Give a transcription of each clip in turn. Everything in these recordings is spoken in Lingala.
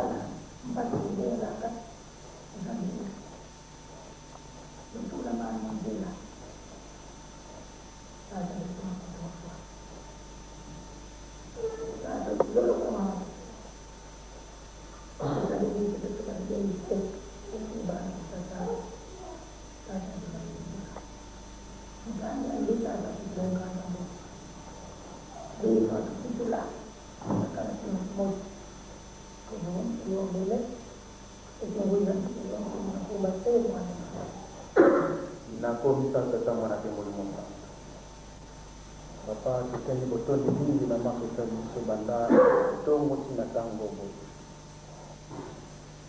Kobala mpasi ebelaka eza ndenge lotula mano nzela tata biso tata lolo koma ezali biso toka te bana tata tata mutani anditata kugongana mo bifa tukutula akana kimosi kuyombele Nakomisa Tata, Mwana mpe Molimo Santu. Papa, tosengi botondi mingi na manso osali biso banda ntongo ti na ntango boye.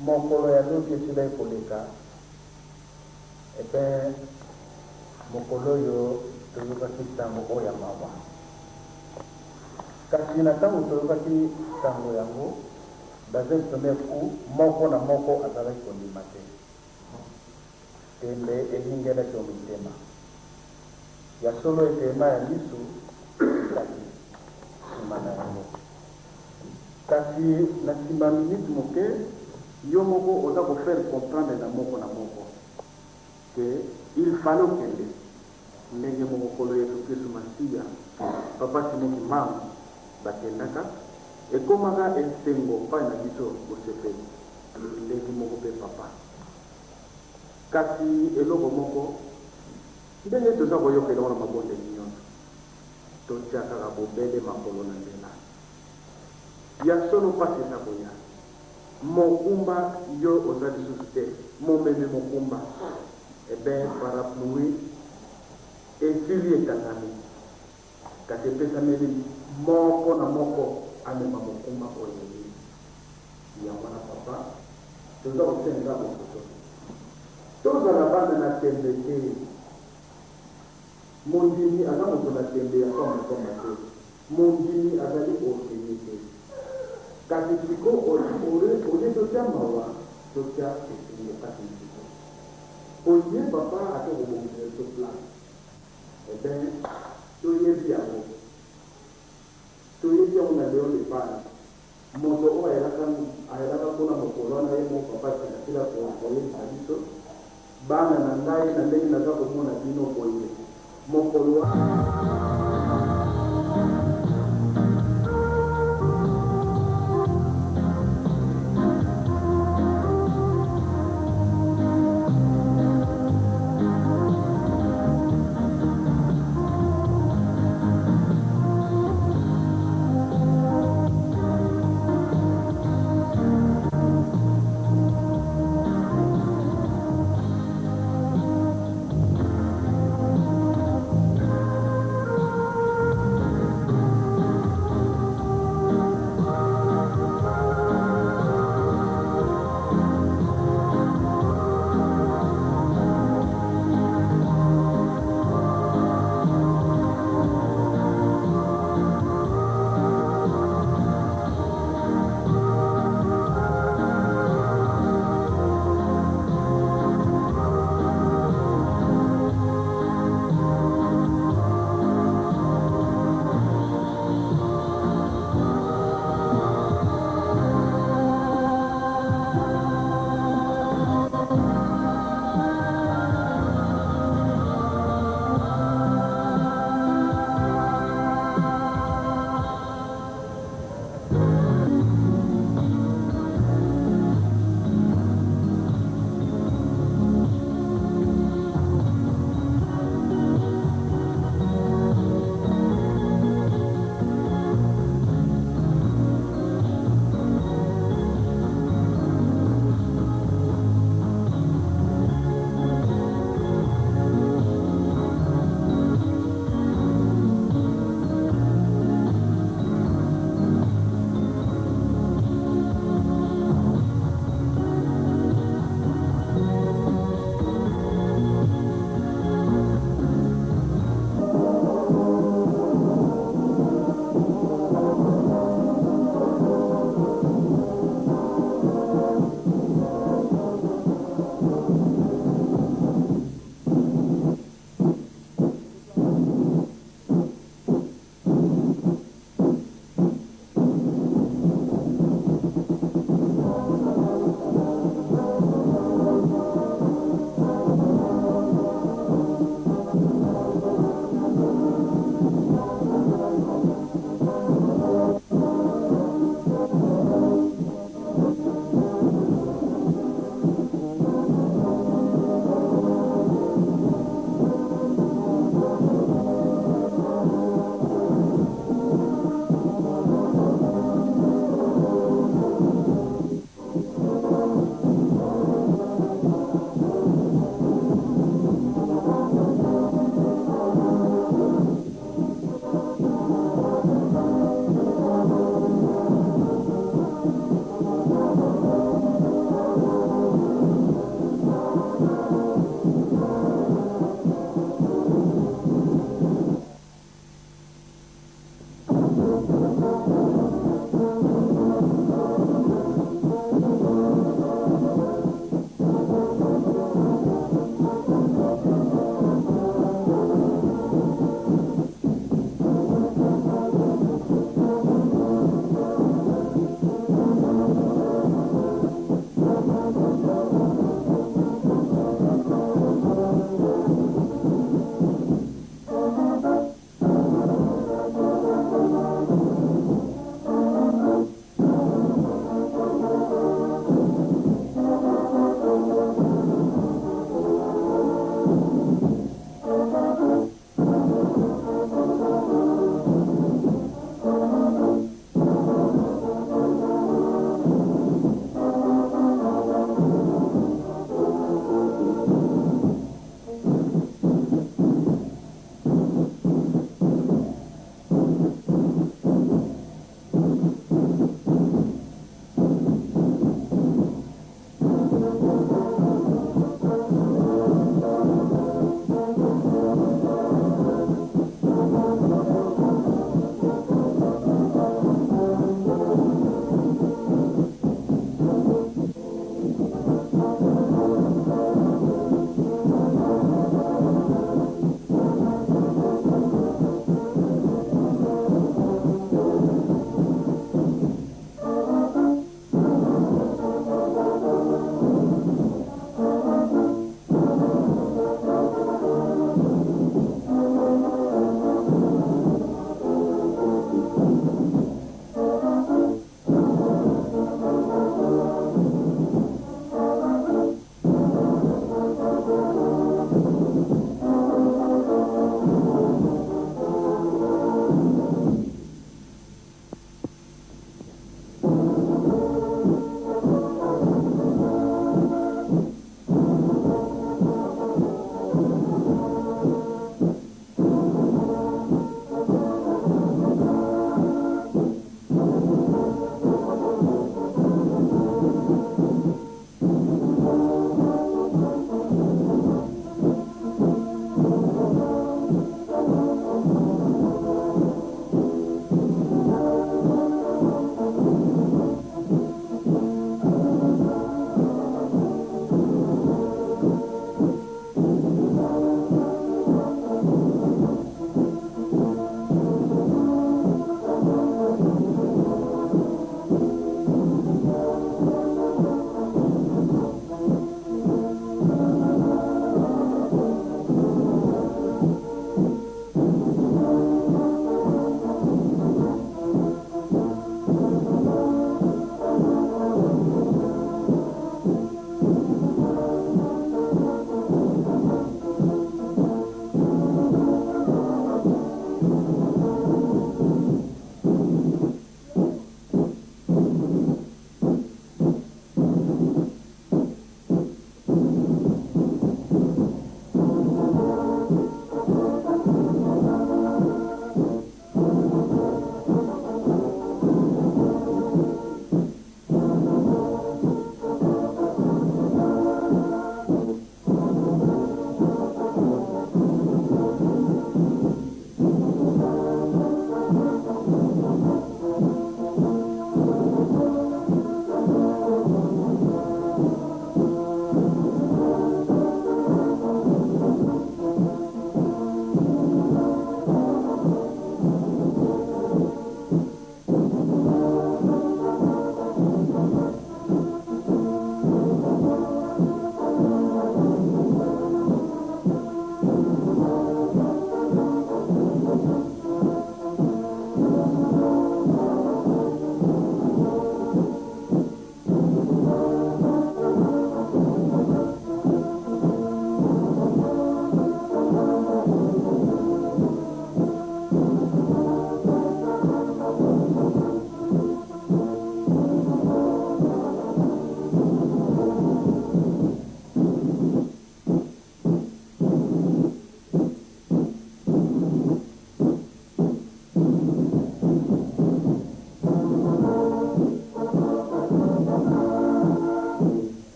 Mokolo ya lobi esilaki koleka, ebe mokolo oyo toyokaki nsango oyo ya mawa. Kasi na ntango toyokaki nsango yango, dans un premier coup, moko na moko azalaki kondima te. Tembe ehingelaki o mitema. Ya solo ete mai ya miso ekitaki nsima na yango. Kasi na nsima ya minute moke, yo moko oza ko faire comprendre na moko na moko que il fallait okende. Ndenge moko Nkolo Yesu Kristu Masiya, Papa Simon Kimbangu bakendaka, ekomaka esengo mpai na biso bosepeli ndenge moko mpe Papa. Kasi eloko moko, ndenge toza koyokela yango na mabondeli nyonso, totia kaka bobele makolo na nzela. Ya solo mpasi eza koya. Mokumba yo oza lisusu te momemi mokumba. Eh ben parapluie esili ekangami, kasi epesameli moko na moko amema mokumba oyo ya ye. Yango wana papa, toza kosenga kaka bososoli. Tozala bana na tembe te. Mondimi aza moto na tembe ya pamba pamba te. Mondimi azali orgueilleux te. Kasi siko oyo au lieu totia mawa, totia esengo kati na biso. Po ye papa ake kobongisela biso place. Eh ben, toyebi yango. Toyebi yango na Leon de Paz. Moto oyo ayelaka, ayelaka kuna mokolo wana, ye moko papa asila koyebisa biso, Bana na ngai, na ndenge naza komona bino boye, mokolo wana.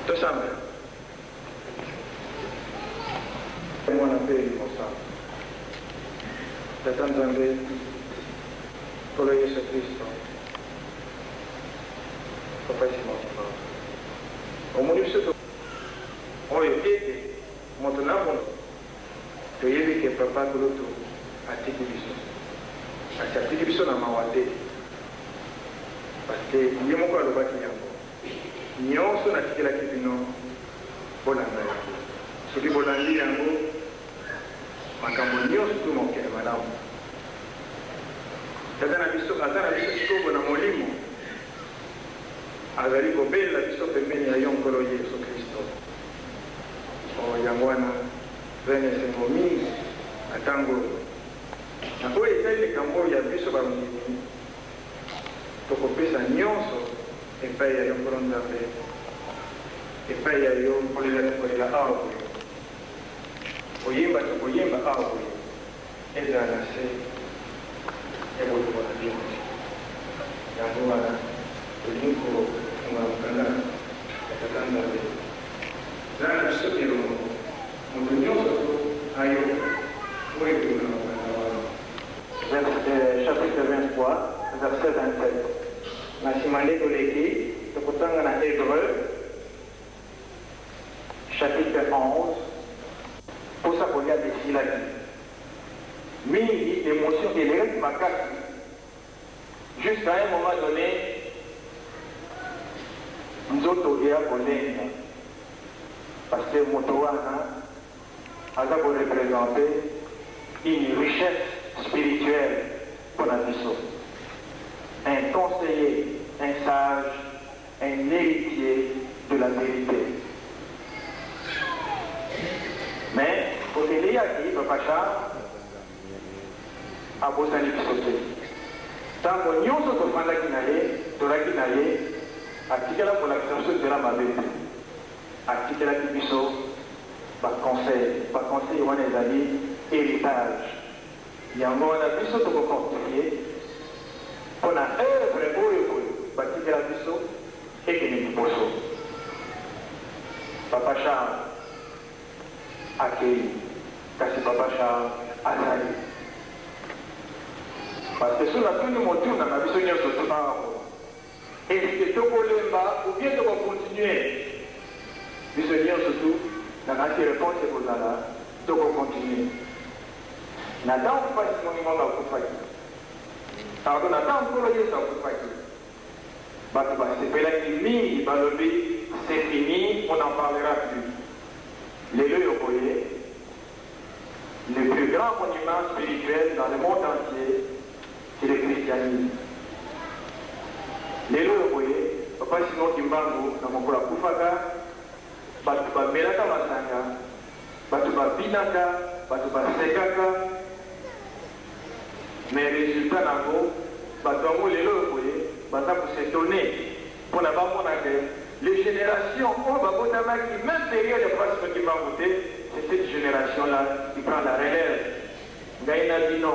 Tosambela. Mwana mpe Elimo Santu. Tata Nzambe, Nkolo Yesu Klisto, Papa Simon Kimbangu, omoni biso to oyo ete moto na moto toyebi ke Papa kulutu atiki biso, kasi atiki biso na mawa te, parce que ye moko alobaki yango. Nyonso natikelaki bino, bolanda yango. Soki bolandi yango, makambo nyonso tu makokende malamu. Tata na biso aza na biso sikoyo na molimo, azali kobelela biso pembeni ya yo, Nkolo Yesu Klisto. Oh, yango wana tozali na esengo mingi na ntango oyo. Na oyo etali likambo oyo ya biso bandimi, Tokopesa nyonso epai ya Yo, Nkolo Nzambe, epai ya Yo. Kolela tokolela awa boye, koyemba tokoyemba awa boye, ezala na se ya bolingo na bino. Yango wana tolingi kofungola mokanda ya Tata Nzambe. Zala na biso elongo, moto nyonso to ayoka oyo ekobima na mokanda wana. Chapitre 23, verset 27. Na nsima nde toleki, tokotanga na Hebreux, chapitre 11. Posa kolia esilaki mingi, emotion elekaki makasi jusqu'à un moment donne nzoto eya kolenga parce que moto wana aza ko representer une richesse spirituelle pona biso, un conseiller, un sage, un heritier de la verite. Mais Oteleyaki papa Charles abosani biso te. Tango nionso tofandaki na ye, tolaki na ye, atikala kolakisa biso nzela mabe te. Atikelaki biso ba conseils, ba conseils wana ezali heritage, yango wana biso toko fortifier pona oeuvre oyo boye batikela biso ekende liboso. Papa Charles akeyi kasi papa Charles azali. Parce que soki natuni motuna na biso nionso tout awa boye, Est ce que toko lemba ou bien toko continuer? Biso nionso tout nakanisi reponse ekozala toko continuer. Na tango Papa Simon Kimbangu akufaki, pardon na tango Nkolo Yesu akufaki, batu basepelaki mingi balobi c'est fini on n'en parlera plus. Lelo oyo boye le plus grand monument spirituel dans le monde entier c'est le christianisme. Lelo oyo boye papa Simon Kimbangu na mokolo akufaka batu ba melaka masanga, batu ba binaka, batu ba sekaka mais resultat nango batu yango lelo oyo boye baza ko s'etonner pona ba mona que les generations oyo ba botamaki meme periode ya papa Simon Kimbangu te, c'est cette generation là qui prend la relève. Ngai na bino,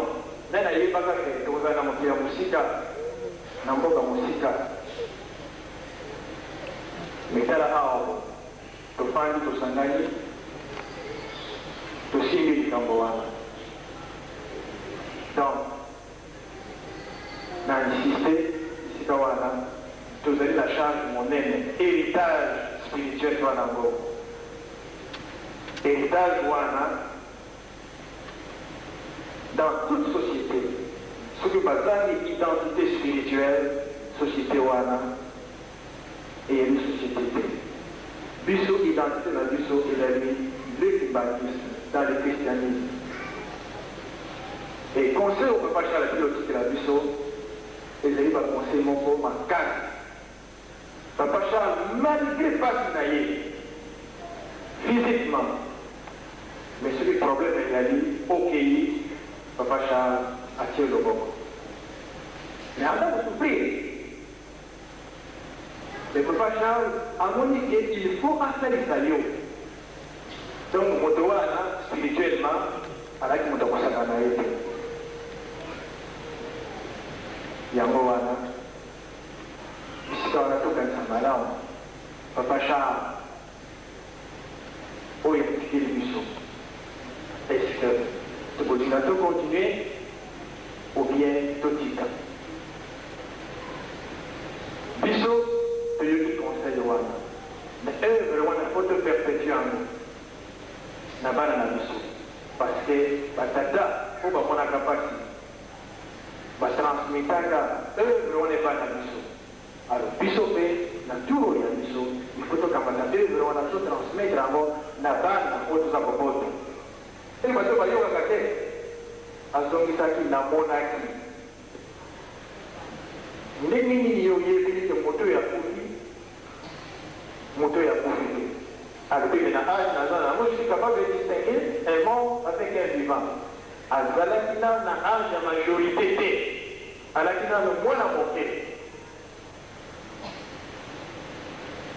nani ayebaka que tokozala na mokili ya mosika, na mboka mosika? Mais tala awa boye, tofandi, tosangani, tosimbi likambo wana. Donc, na insister esika wana, tozali na charge monene, heritage spirituel toa nango. Heritage wana, Dans toute societe soki bazangi identite spirituelle societe wana eyali societe te. Biso identite na biso ezali le kimbanguisme dans le christianisme. Et conseil oyo papa Charles atiki kotikela biso ezali ba conseil moko makasi. Papa Charles malgre pasi na ye physiquement mais soki problème ezali okeyi papa Charles atie loboko mais aza ko souffrir mais papa Charles amoni ke il faut asalisa yo donc moto wana spirituellement azalaki moto ya kosakana na ye te yango wana. Bisika wana tokanisa malamu papa Charles. To continuer ou bien totika? Biso toyoki conseil wana, mais oeuvre wana faut to perpetuer yango na bana na biso parce que ba tata oyo bamonaka pasi ba transmetaka oeuvre wana epai na biso. Alors biso pe na tour ya biso il faut tokamata oeuvre wana to transmettre yango na bana oyo toza kobota. Soki bato bayokaka te? Azongisaki, Namonaki. Ndenge nini yo oyebi ete moto oyo akufi? Moto oyo akufi te. Alobi, Mais na age naza na yango, je suis capable de distinguer un mort avec un vivant. Azalaki nanu na age ya majorite te. Alaki nanu mwana moke.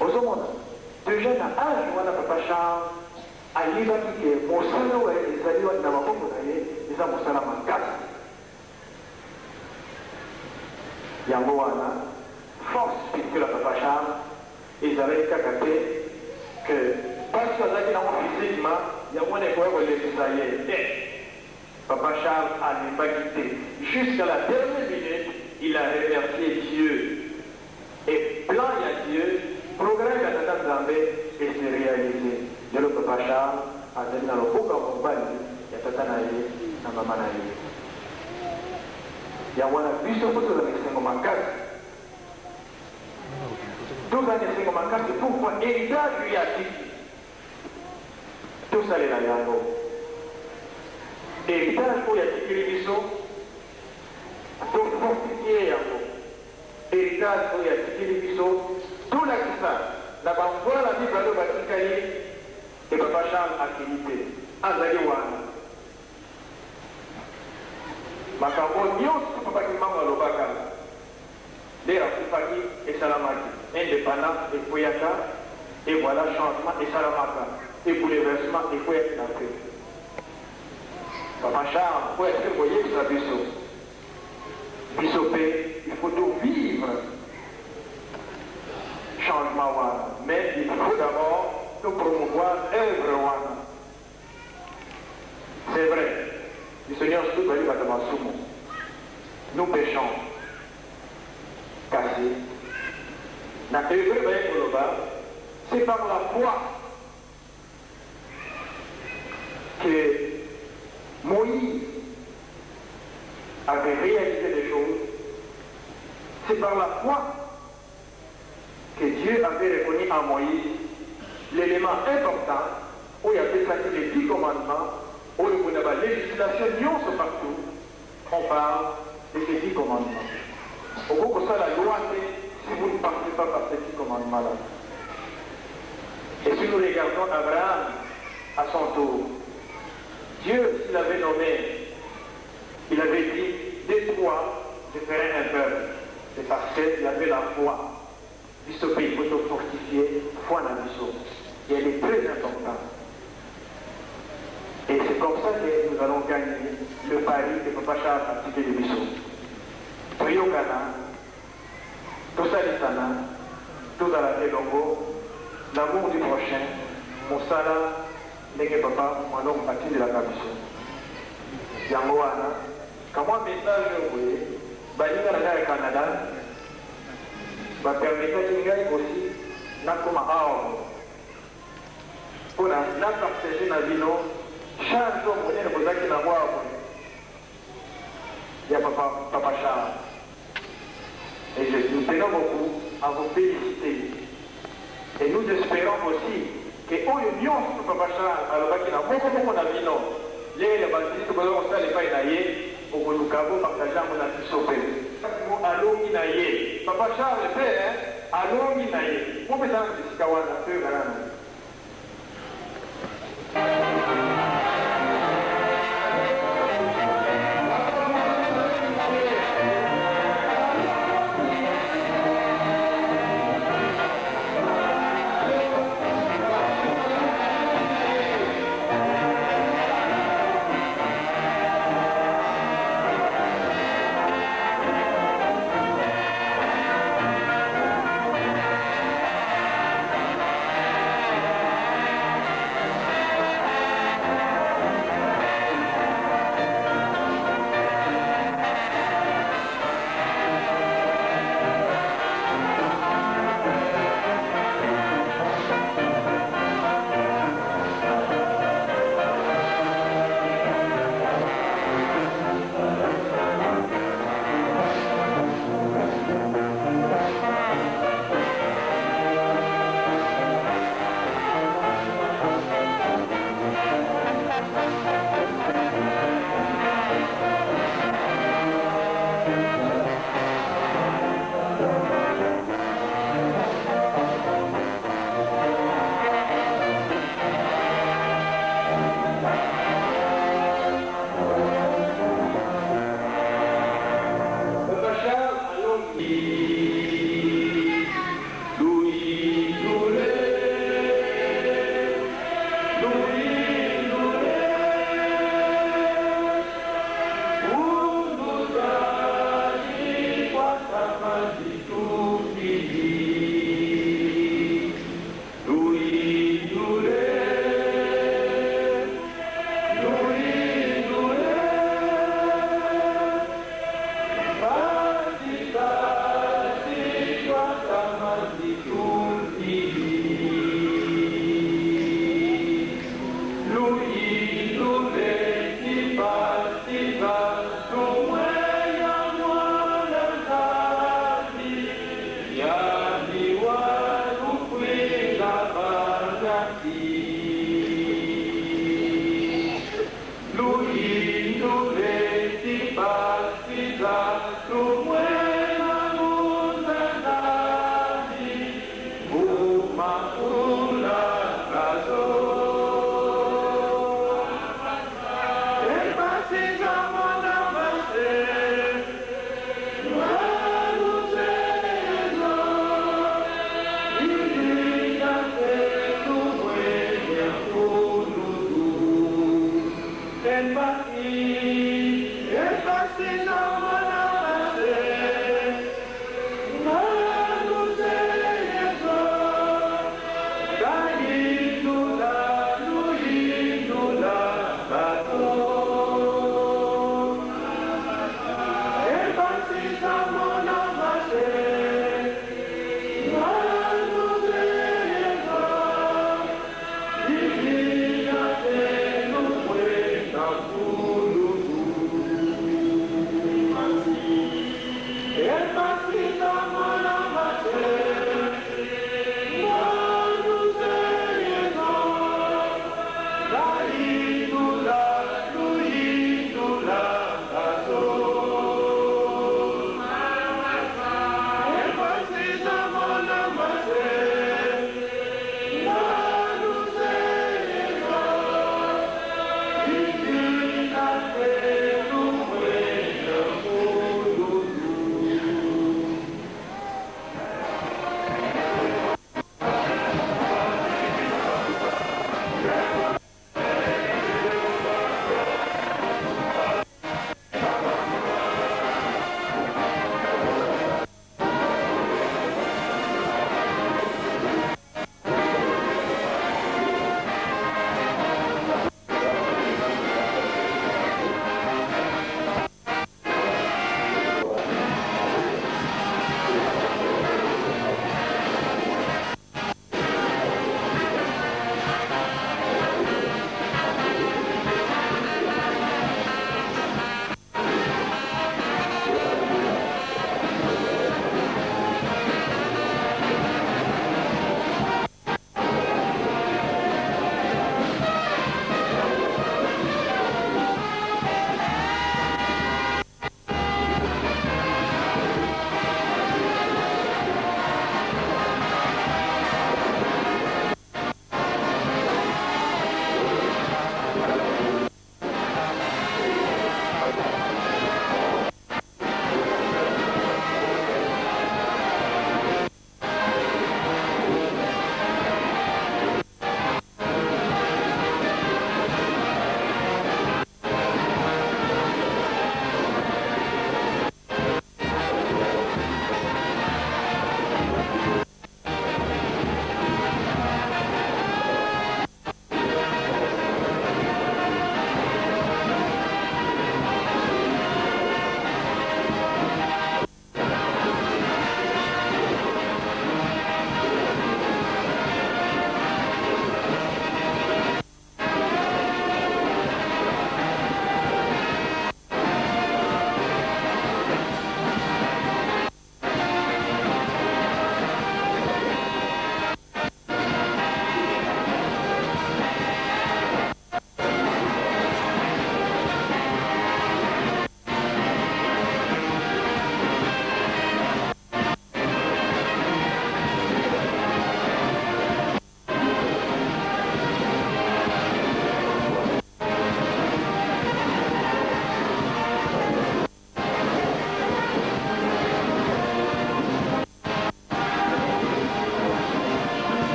Ozomona? Dejà na age wana papa Charles Ayebaki ke mosala oyo ezali na maboko na ye eza mosala makasi. Yango wana, force spirituelle ya Papa Charles ezalaki kaka te que pasi oyo azalaki nango physiquement yango wana ekoya kolembisa ye. Te! Papa Charles alembaki te. Jusqu'à la dernière minute, il a remercie Dieu et plan ya Dieu, programme ya Tata Nzambe e se realiser. Lelo Papa Charles azali na loboko ya mobali ya tata na ye na mama na ye. Yango wana biso faut tozala na esengo makasi. Tozala na esengo makasi pourquoi? Heritage oyo ye atiki. Tosalela yango. Heritage oyo atikeli biso, to fortifier yango. Heritage oyo atikeli biso, tolakisa na ba mvuala mibale oyo batikali que Papa Charles akeli te. Azali wana. Makambo oyo nionso Papa Kimbangu alobaka nde akufaki esalamaki. Independance ekweyaka et voilà changement esalamaka et bouleversement ekweyaki na Afrique. Papa Charles oyo atikali koyebisa biso, biso pe il faut to vivre changement wana mais il faut d'abord to promouvoir oeuvre wana. C'est vrai, biso nionso tozali bato ya masumu, nous pechons, kasi na Hebreu baye koloba c'est par la foi que Moïse avait réalisé des choses, c'est par la foi que Dieu avait reconnu en Moïse l'élément important oyo apesaki les dix commandements oyo boye na ba legislations nionso partout on parle de ces dix commandements. Okoki kosala loi te si vous ne passez pas par ces dix commandements là. Et si nous regardons Abraham à son tour, Dieu s'il avait nommé, il avait dit de toi je ferai un peuple, c'est parce qu'il avait la foi. Biso pe il faut to fortifier foi na biso et elle est très importante et c'est comme ça que nous allons gagner le pari que papa Charles atikeli biso. Toyokana, tosalisana, tozala elongo, l'amour du prochain, mosala ndenge papa Malongo atindelaka biso. Yango wana ka mwa message oyo boye baninga na ngai ya Canada ba permettaki ngai aussi nakoma awa boye pona na partager na bino charge oyo monene bozalaki na yango awa boye ya papa, papa Charles. Et je, nous tenons beaucoup à vous feliciter. Et nous esperons aussi que oyo nionso papa Charles alobaki na moko moko na bino lere ya ba visite boza kosala epai na ye, bokoluka bo partager yango na biso pe. Alongi na ye papa Charles pe alongi na ye. Bopesa nanu bisika wana toyoka nanu.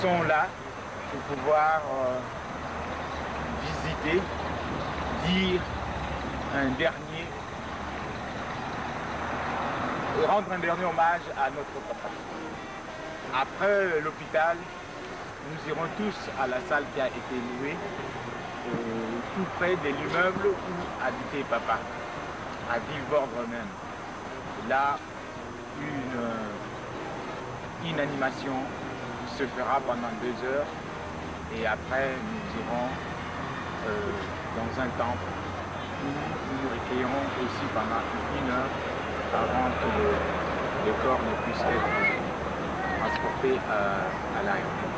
sont là pour pouvoir euh, visiter, dire un dernier rendre un dernier hommage à notre papa. Après l'hôpital, nous irons tous à la salle qui a été louée, euh, tout près de l'immeuble où habitait papa, à Vilvoorde même. Là, une, euh, une animation se fera pendant deux heures et après nous irons euh, dans un temple où nous nous recueillerons aussi pendant une heure avant que le, le corps ne puisse être transporté à, à l'aéroport.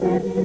Thank you.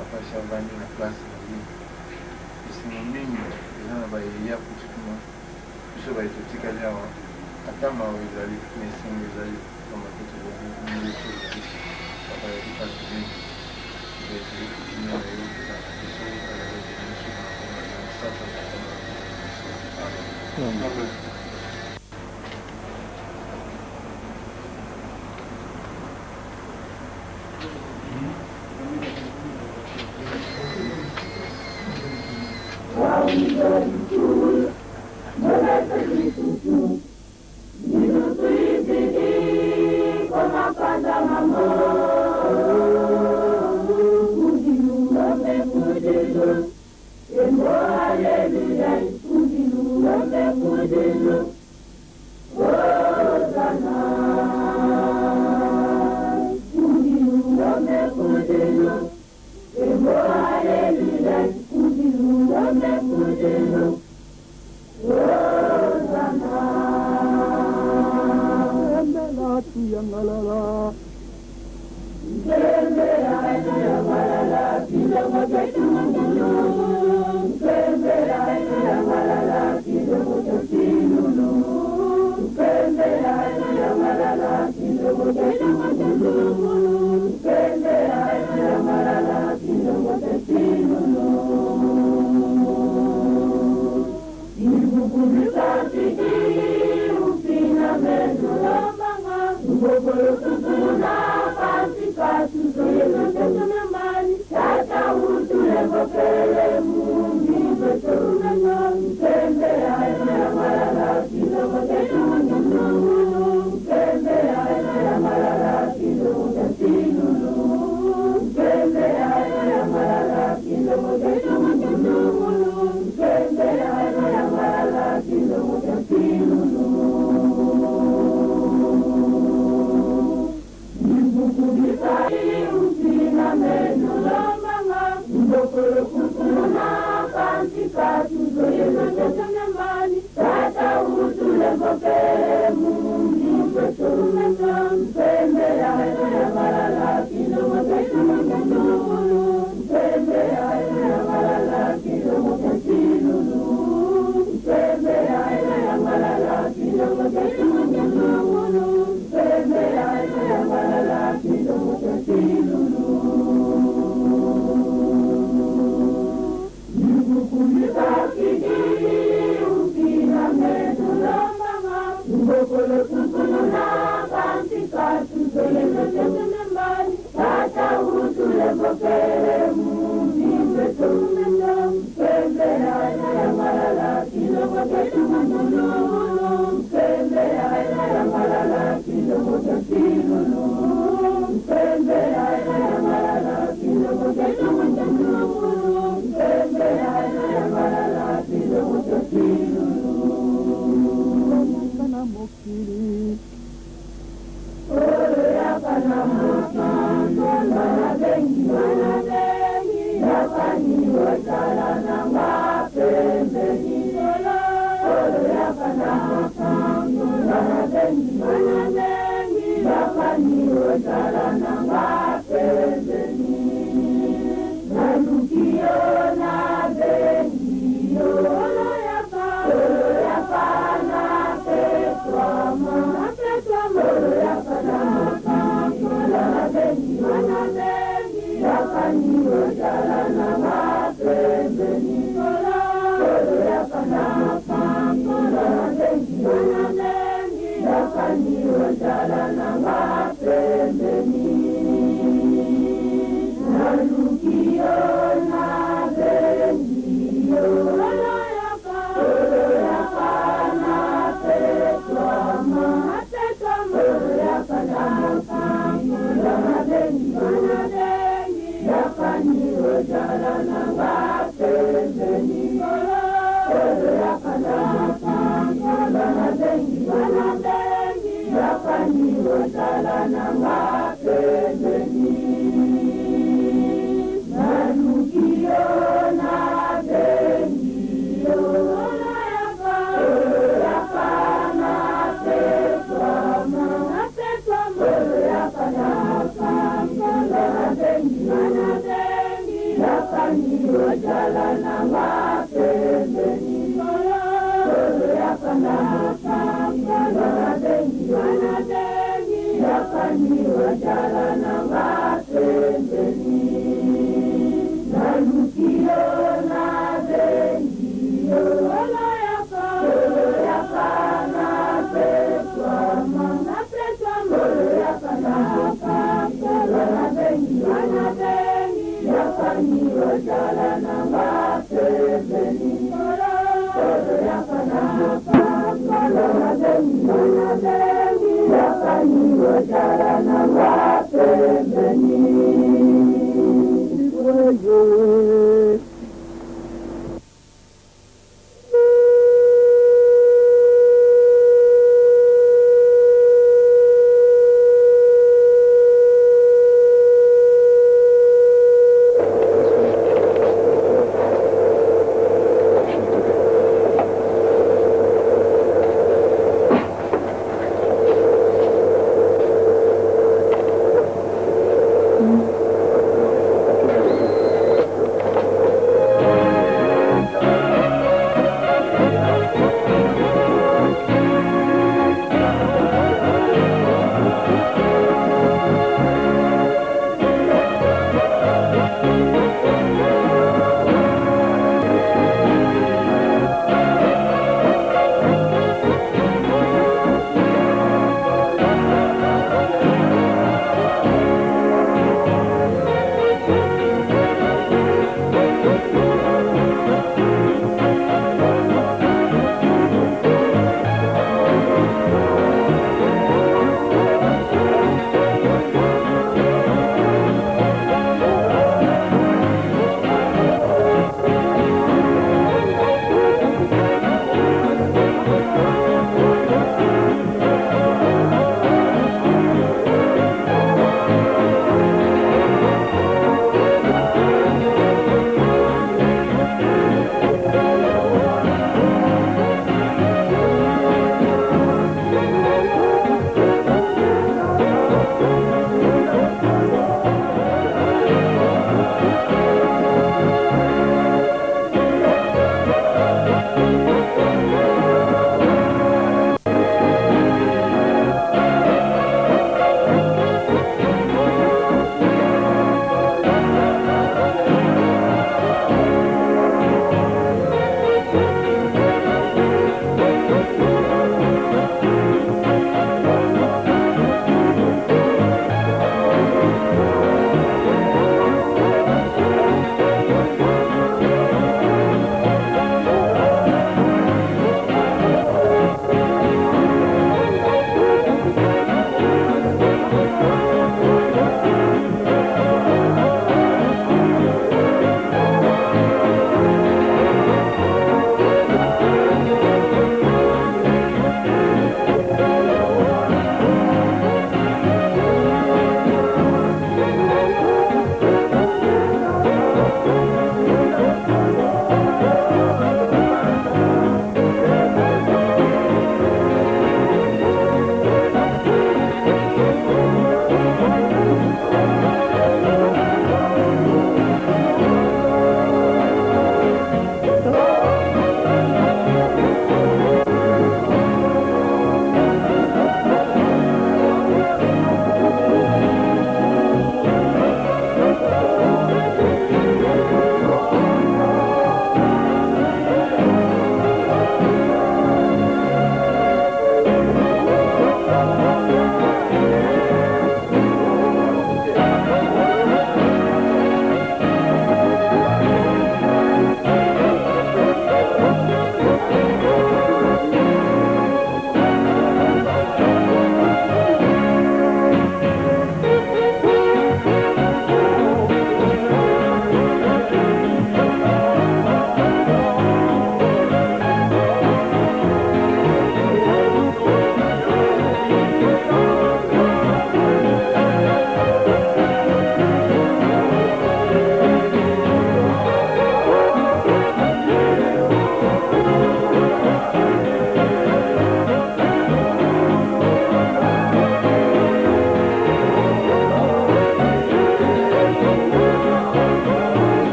Papa avandi na place na ye. Esengo mingi eza na bayeya kutu biso baye totikali awa, ata mawa ezali na esengo ezali, pamba te tozali ndeko ezali papa yaki pa pembeni. Ete kimia na yo ezala na biso, ezala biso na kombo na Mosantu na kombo na biso. Amen. Hallelujah.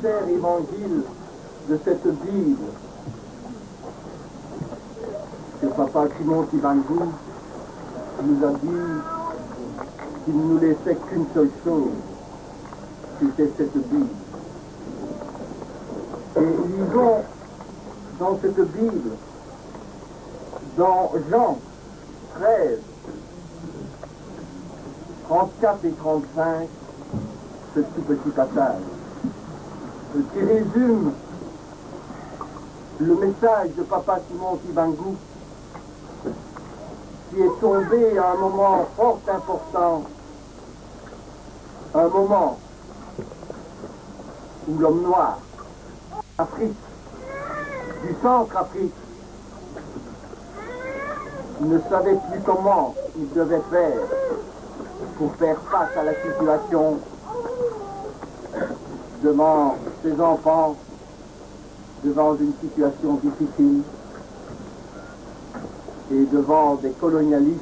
cher évangile de cette Bible que papa Simon Kimbangu nous a dit qu'il ne nous laissait qu'une seule chose, c'était cette Bible. Et lisons dans cette Bible, dans Jean 13, 34 et 35, ce tout petit passage qui résume le message de Papa Simon Kimbangu qui est tombé à un moment fort important, un moment où l'homme noir, Afrique, du centre-Afrique, ne savait plus comment il devait faire pour faire face à la situation devant ses enfants, devant une situation difficile et devant des colonialistes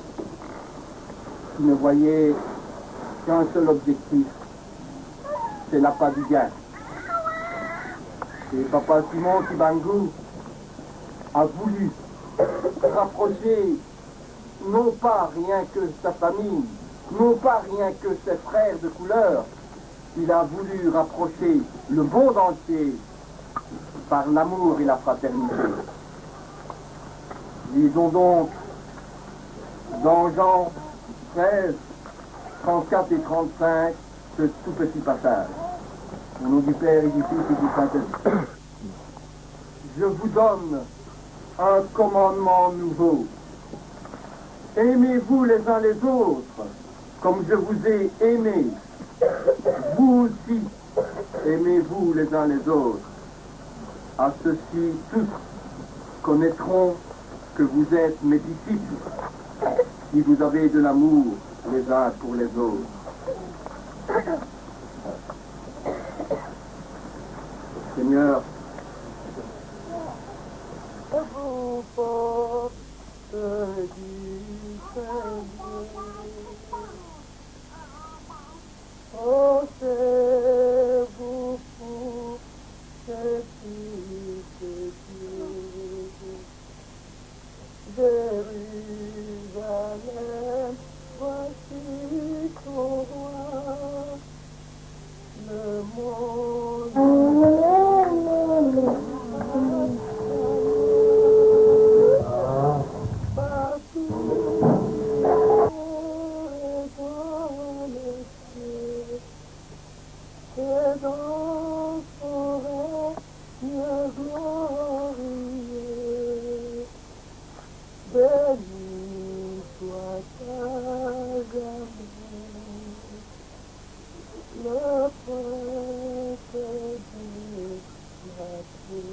qui ne voyaient qu'un seul objectif, c'est l'appât du gain. Et papa Simon Kimbangu a voulu rapprocher non pas rien que sa famille, non pas rien que ses frères de couleur, il a voulu rapprocher le monde entier par l'amour et la fraternité. Lisons donc dans Jean 13, 34 et 35 ce tout petit passage. Au nom du Père et du Fils et du Saint-Esprit. Je vous donne un commandement nouveau. Aimez-vous les uns les autres comme je vous ai aimé. Vous aussi, aimez-vous les uns les autres. À ceux-ci, tous connaîtront que vous êtes mes disciples si vous avez de l'amour les uns pour les autres. Seigneur, vous porte du Seigneur. Pensez-vous pour ce Fils de Dieu. Jérusalem, voici ton roi. Le monde partout et dans les cieux et dans son règne glorieux. Béni soit à jamais le prince de la paix.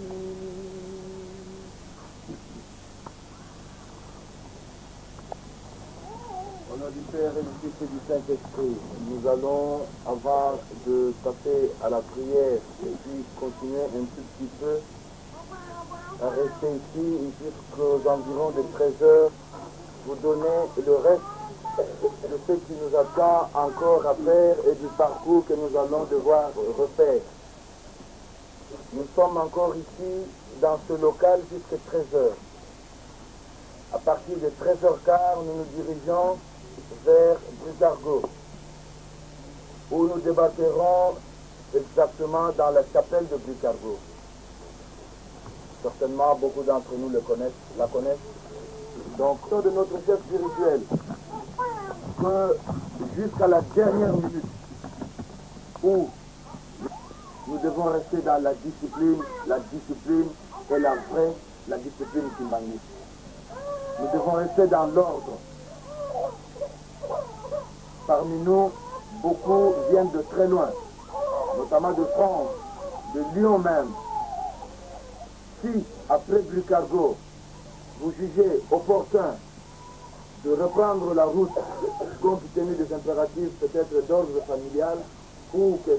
Au nom du Père et du Fils et du Saint-Esprit, nous allons, avant de passer à la prière et puis continuer un tout petit peu à rester ici jusqu'aux environs de 13 heures, vous donner le reste de ce qui nous attend encore à faire et du parcours que nous allons devoir refaire. Nous sommes encore ici dans ce local jusqu'à 13 heures. À partir de 13h15, nous nous dirigeons vers Brucargo, où nous débatterons exactement dans la chapelle de Brucargo. Certainement, beaucoup d'entre nous le connaissent, la connaissent. Donc, de notre chef spirituel, que jusqu'à la dernière minute où nous devons rester dans la discipline, la discipline est la vraie, la discipline kimbanguiste. Nous devons rester dans l'ordre. Parmi nous, beaucoup viennent de très loin, notamment de France, de Lyon même. Si, après Brucargo, vous jugez opportun de reprendre la route compte tenu des impératifs peut-être d'ordre familial ou que...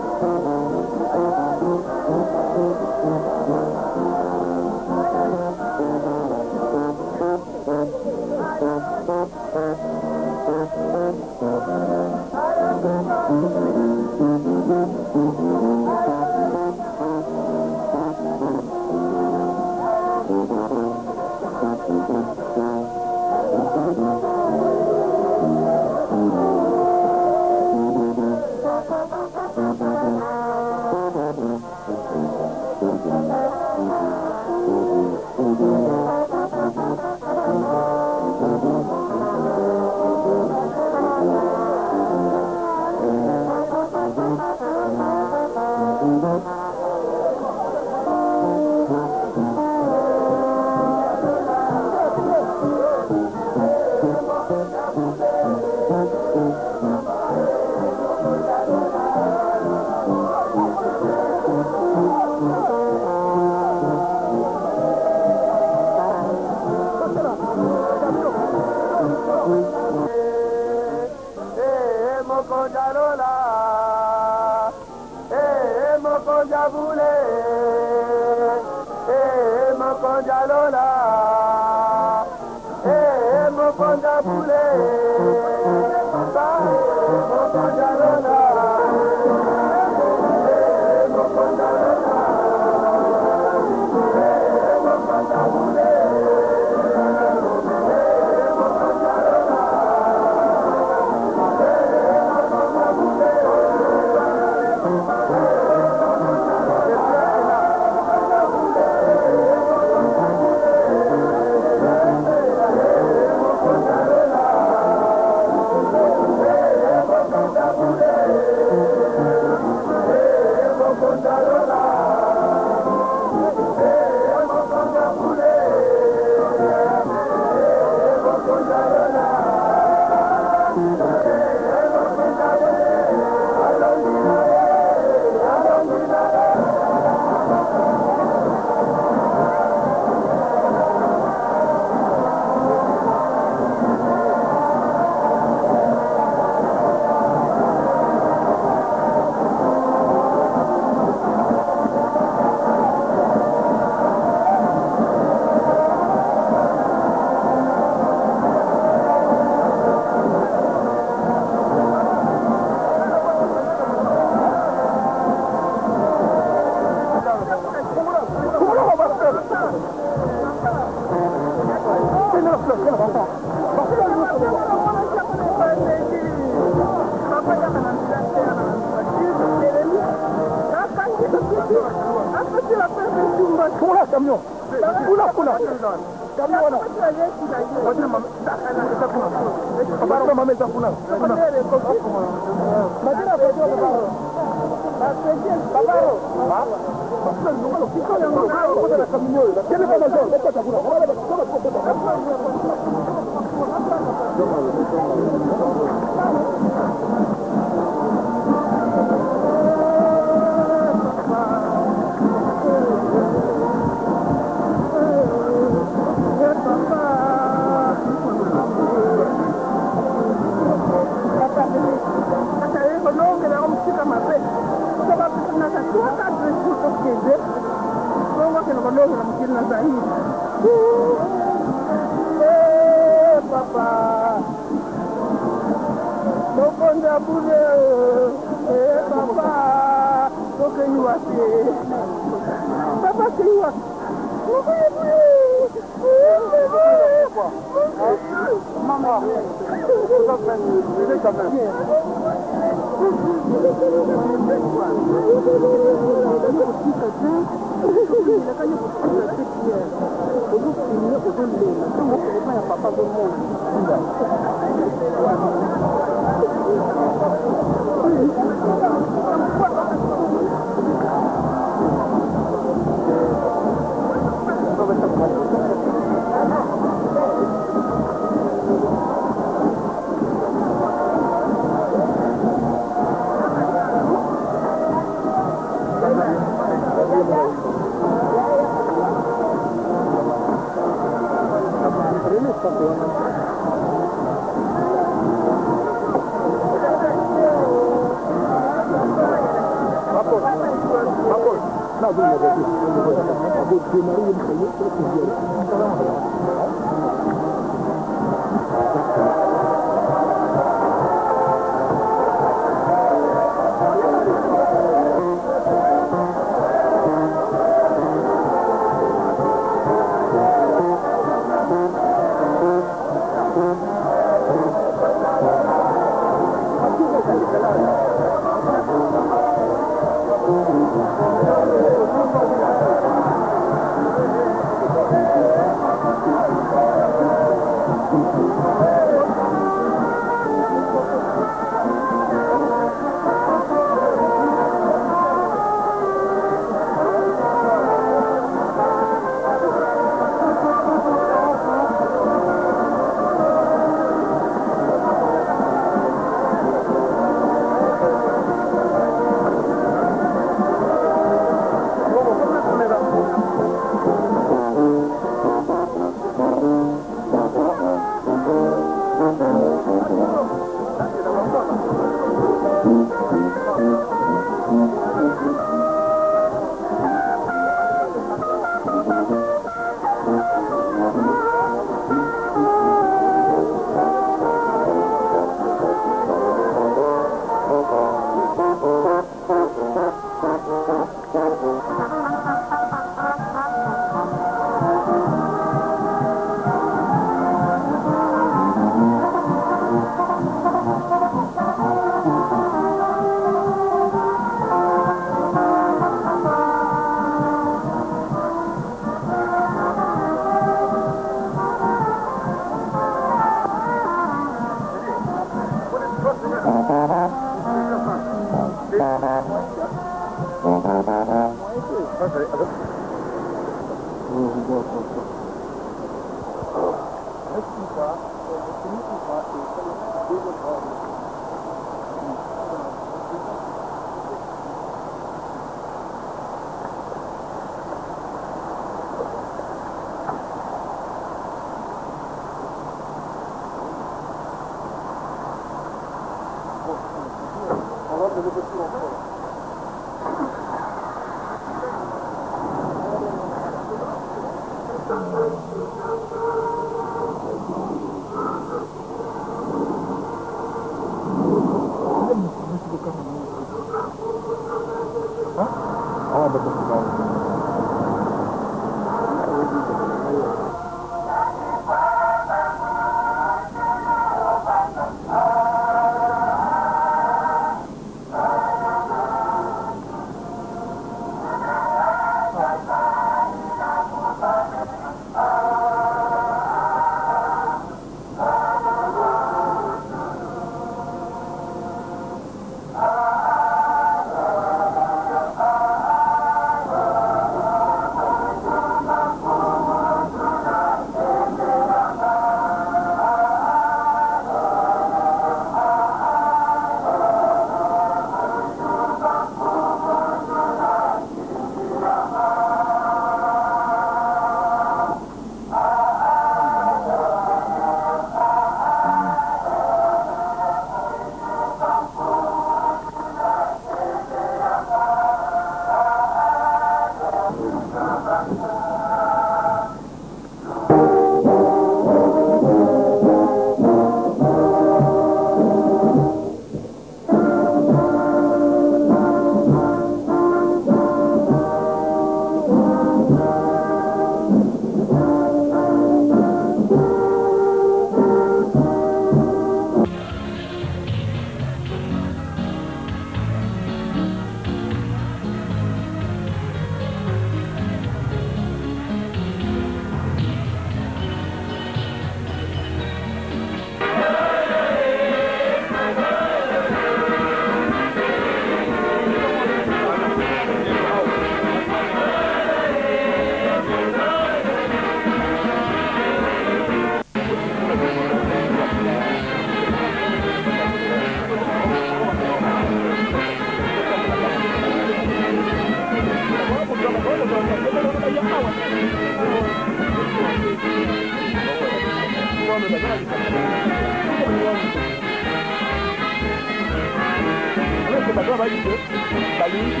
Bato bayebi ke balingi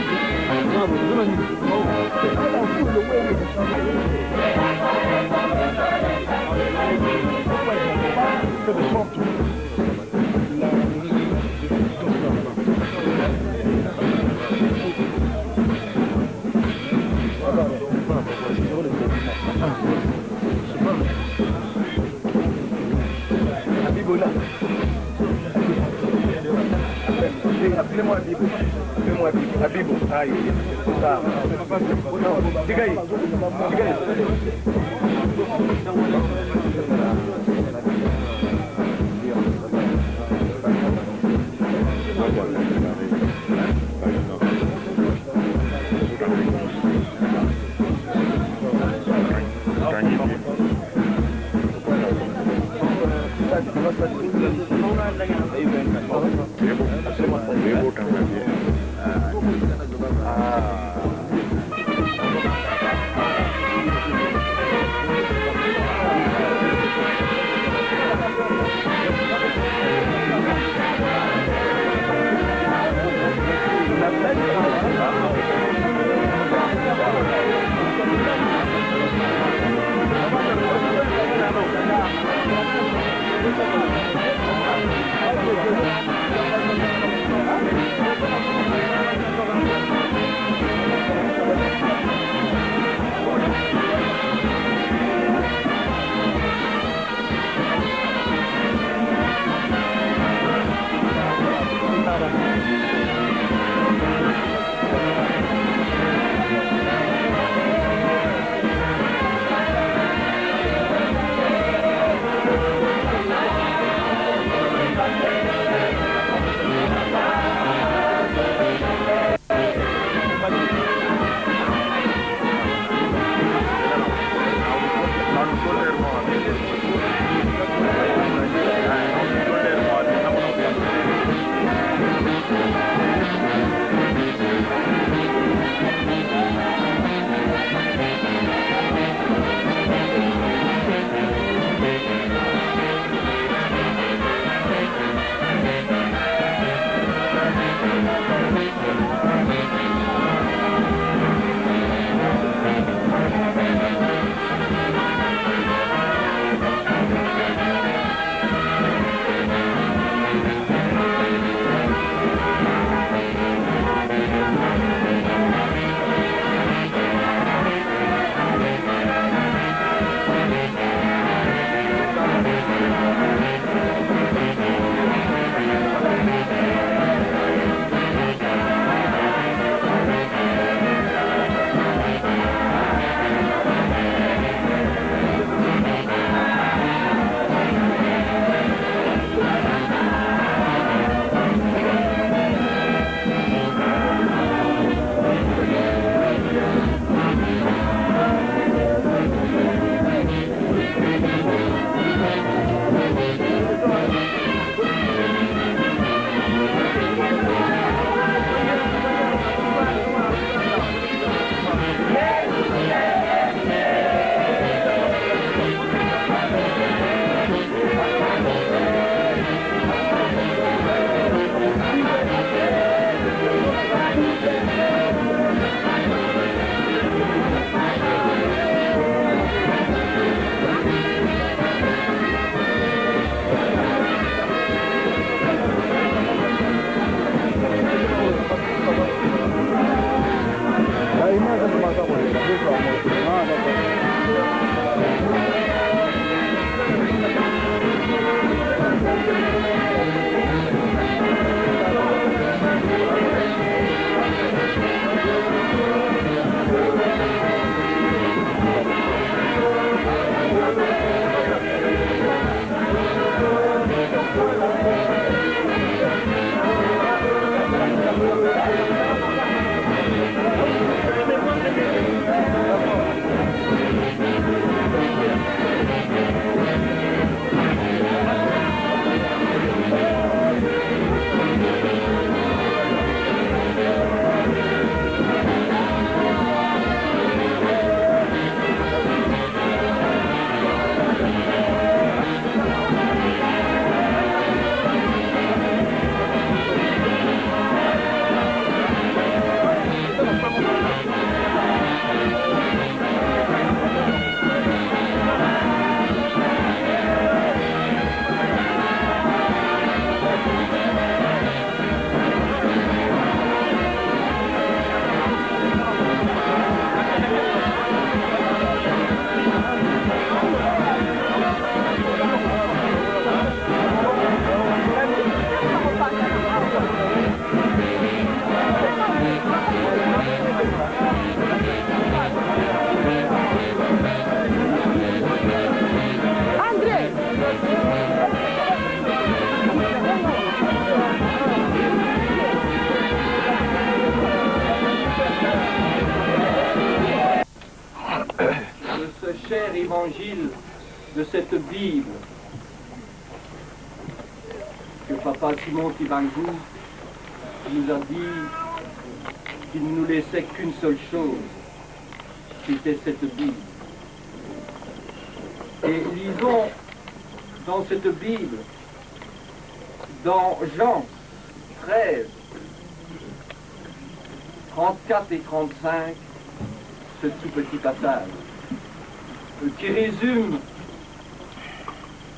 Abibola. Appelez-moi Abibo. Appelez-moi Abibo. Abibo. Aïe. Ça. Tigaï. Tigaï. évangile de cette Bible que Papa Simon Kimbangu nous a dit qu'il ne nous laissait qu'une seule chose, c'était cette Bible. Et lisons dans cette Bible, dans Jean 13, 34 et 35, ce tout petit passage qui résume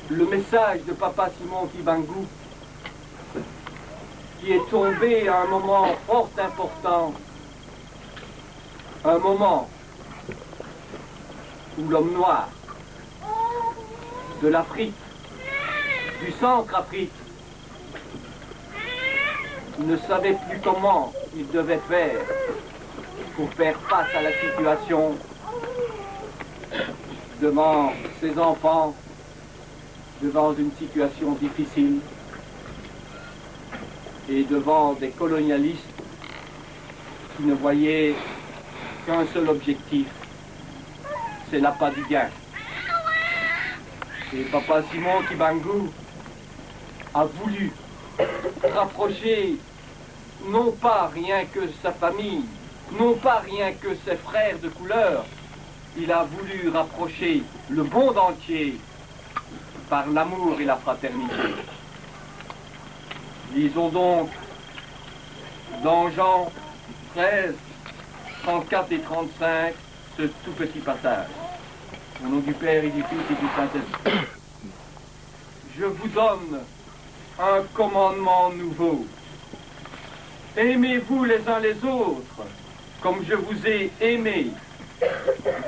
le message de Papa Simon Kimbangu, qui est tombé à un moment fort important, un moment où l'homme noir de l'Afrique, du Centre-Afrique, ne savait plus comment il devait faire pour faire face à la situation devant ses enfants, devant une situation difficile et devant des colonialistes qui ne voyaient qu'un seul objectif, c'est l'appât du gain. Et Papa Simon Kimbangu a voulu rapprocher non pas rien que sa famille, non pas rien que ses frères de couleur, il a voulu rapprocher le monde entier par l'amour et la fraternité. Lisons donc dans Jean 13, 34 et 35 ce tout petit passage. Au nom du Père et du Fils et du Saint-Esprit. Je vous donne un commandement nouveau. Aimez-vous les uns les autres, comme je vous ai aimé.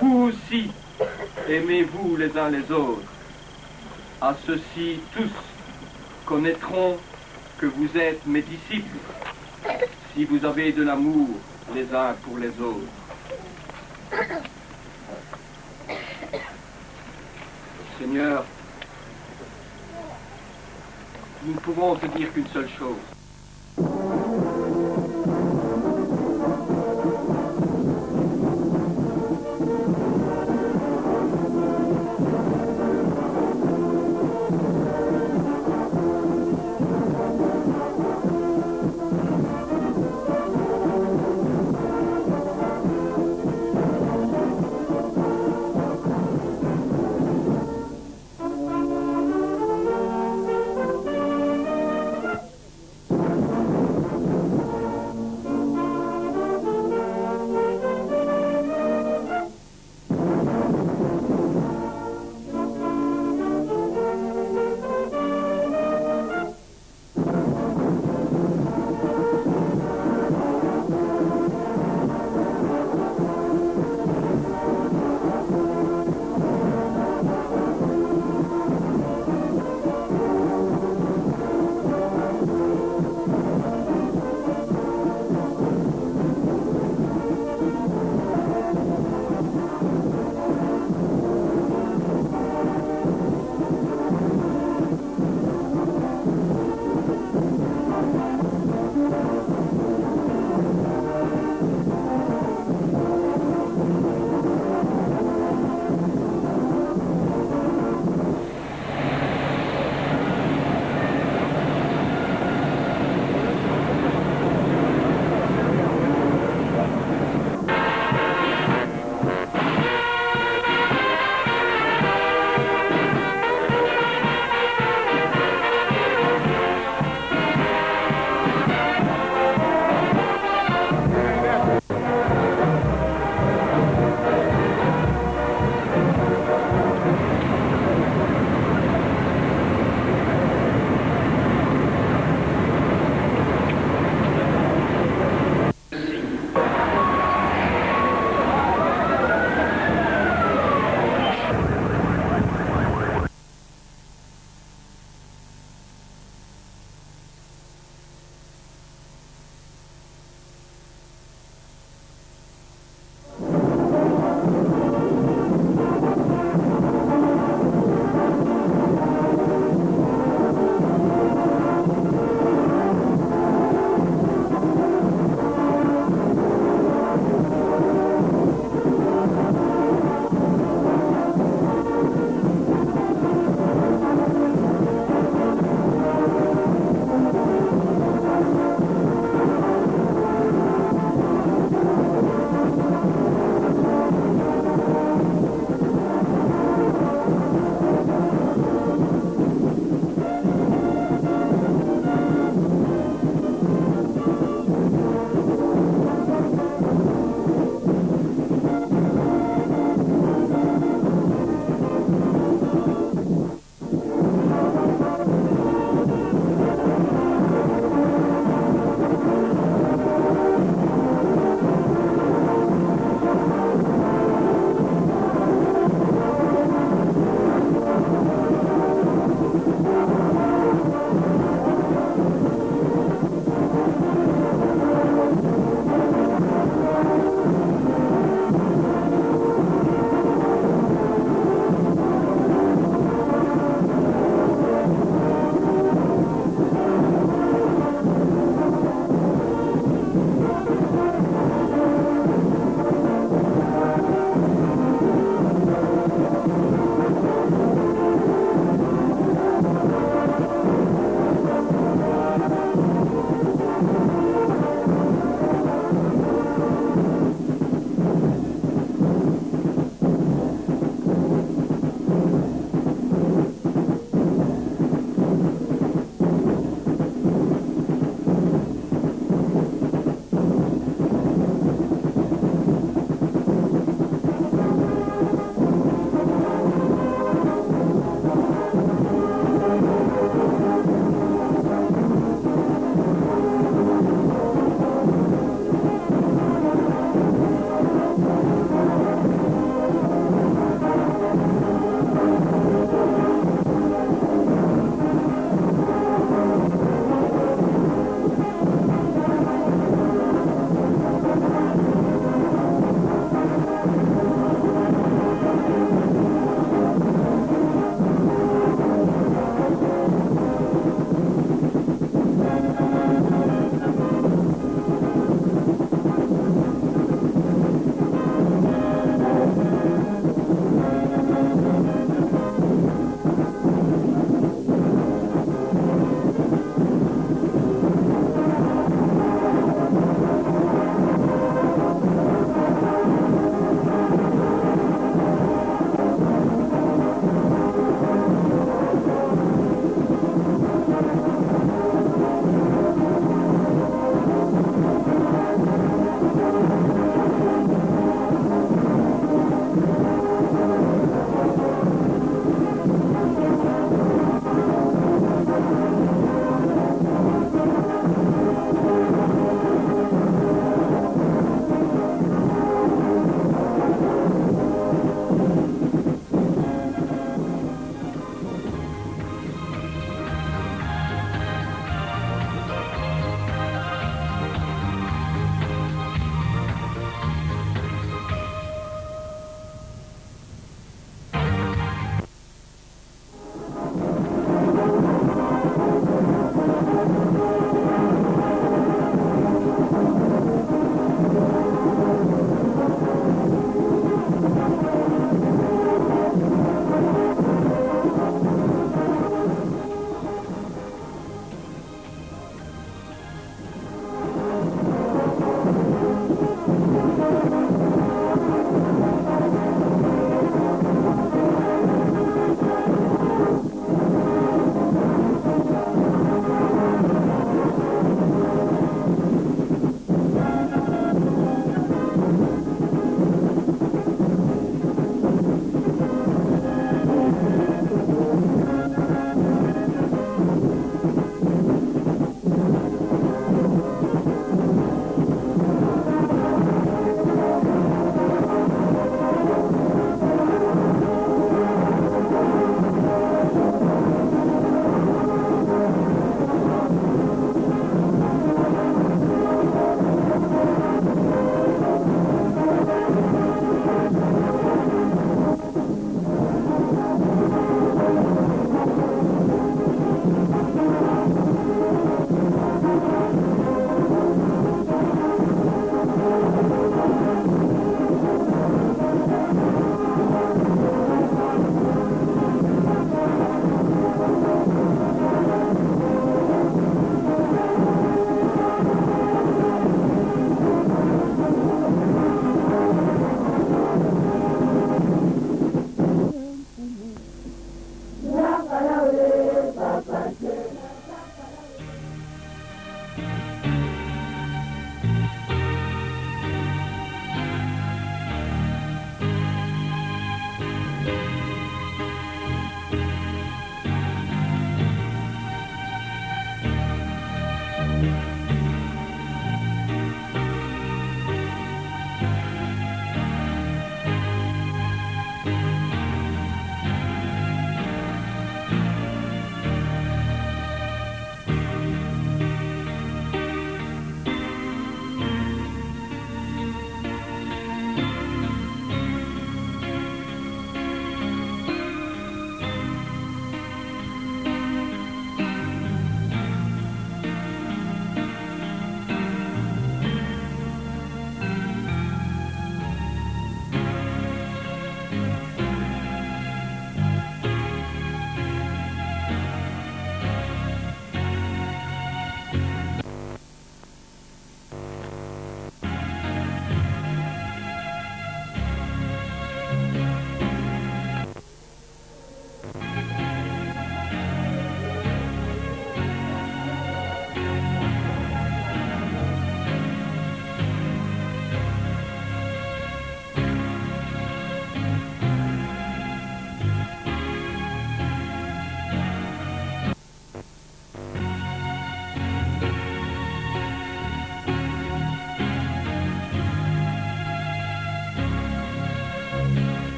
Vous aussi, aimez-vous les uns les autres. À ceux-ci tous connaîtront que vous êtes mes disciples, si vous avez de l'amour les uns pour les autres. Seigneur, nous ne pouvons te dire qu'une seule chose.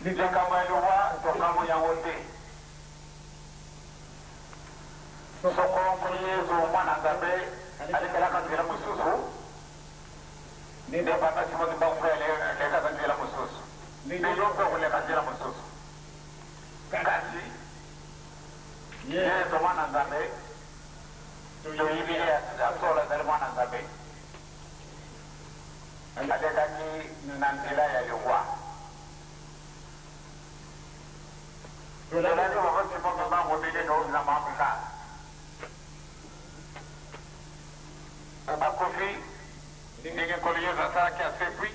Likambo ya liwa tokamwi yango te. Soko Nkolo Yezu, Mwana Nzambe, alekelaka nzela mosusu, nde Papa Simon Kimbangu mpe alekaka nzela mosusu, nde yo mpe okoleka nzela mosusu. Kasi Yezu Mwana Nzambe, toyebi ye ya solo azali Mwana Nzambe, alekaki na nzela ya liwa. Tolandi Papa Simon Kimbangu ndenge tokoki na Afrika. Akufi ndenge Nkolo Yesu asalaki, asekwi,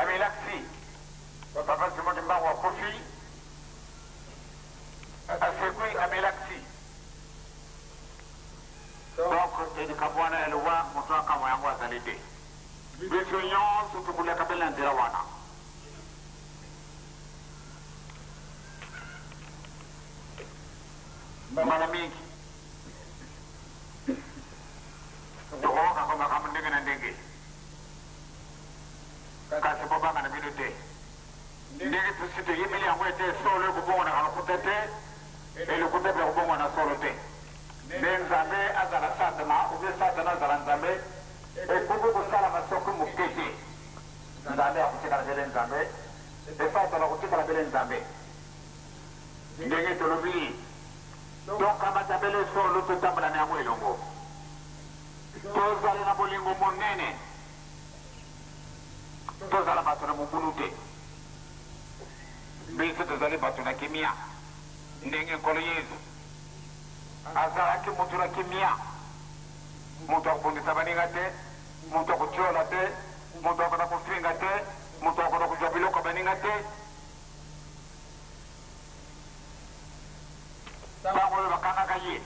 amilakisi. Papa Simon Kimbangu akufi, asekwi, amilakisi. Donc likambo wana ya liwa moto akamwa yango azali te. Biso nyonso tokoleka mpe na nzela wana. Mbala mingi tokokaka makambo ndenge na ndenge, kasi bobanga na bino te. Ndenge tosi toyebeli yango ete solo ekobongwanaka lokuta te, e lokuta mpe ekobongwana solo te. Nde Nzambe azala Satana ou bien Satana azala Nzambe, ekoki kosalama soki moke te. Nzambe akotikala bele Nzambe, mpe Satana akotikala bele Nzambe. Ndenge tolobi, tokamata bele solo, totambola na yango elongo. Tozala na bolingo monene, tozala bato na mobulu te. Biso tozali bato na kimia, ndenge Nkolo Yezu azalaki moto na kimia, moto akobundisa baninga te. Moto akotiola te, moto akona kofinga te, moto akona kozwa biloko ya baninga te. Ntango oyo bakangaka ye,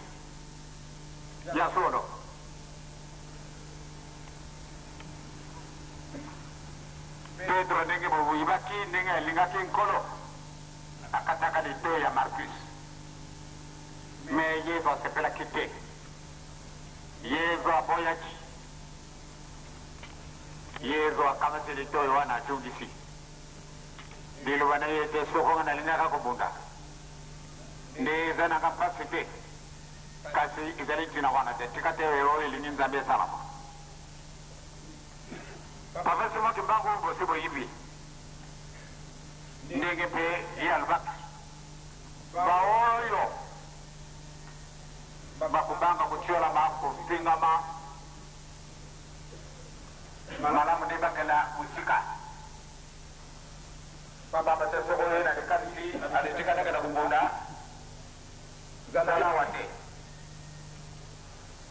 ya solo. Pedro ndenge boyibaki ndenge alingaki Nkolo, akataka litoyi ya Marcus. Mais Yesu asepelaki te. Yezu aboyaki. Yezu akamati litoyi wana atungisi. Liloba na ye ete soko nga nalingaka kobunda nde eza nanga mpasi te, kasi ezali ntina wana te. Tika te oyo elingi Nzambe esalama. Papa Simon Kimbangu bosi boyibi ndenge mpe ye alobaki baoyo Bakobanga kotiolama, kofingama, malamu nde bakenda mosika. Pamba te soko oye na likanisi ale tika nakenda kobunda, zala awa te.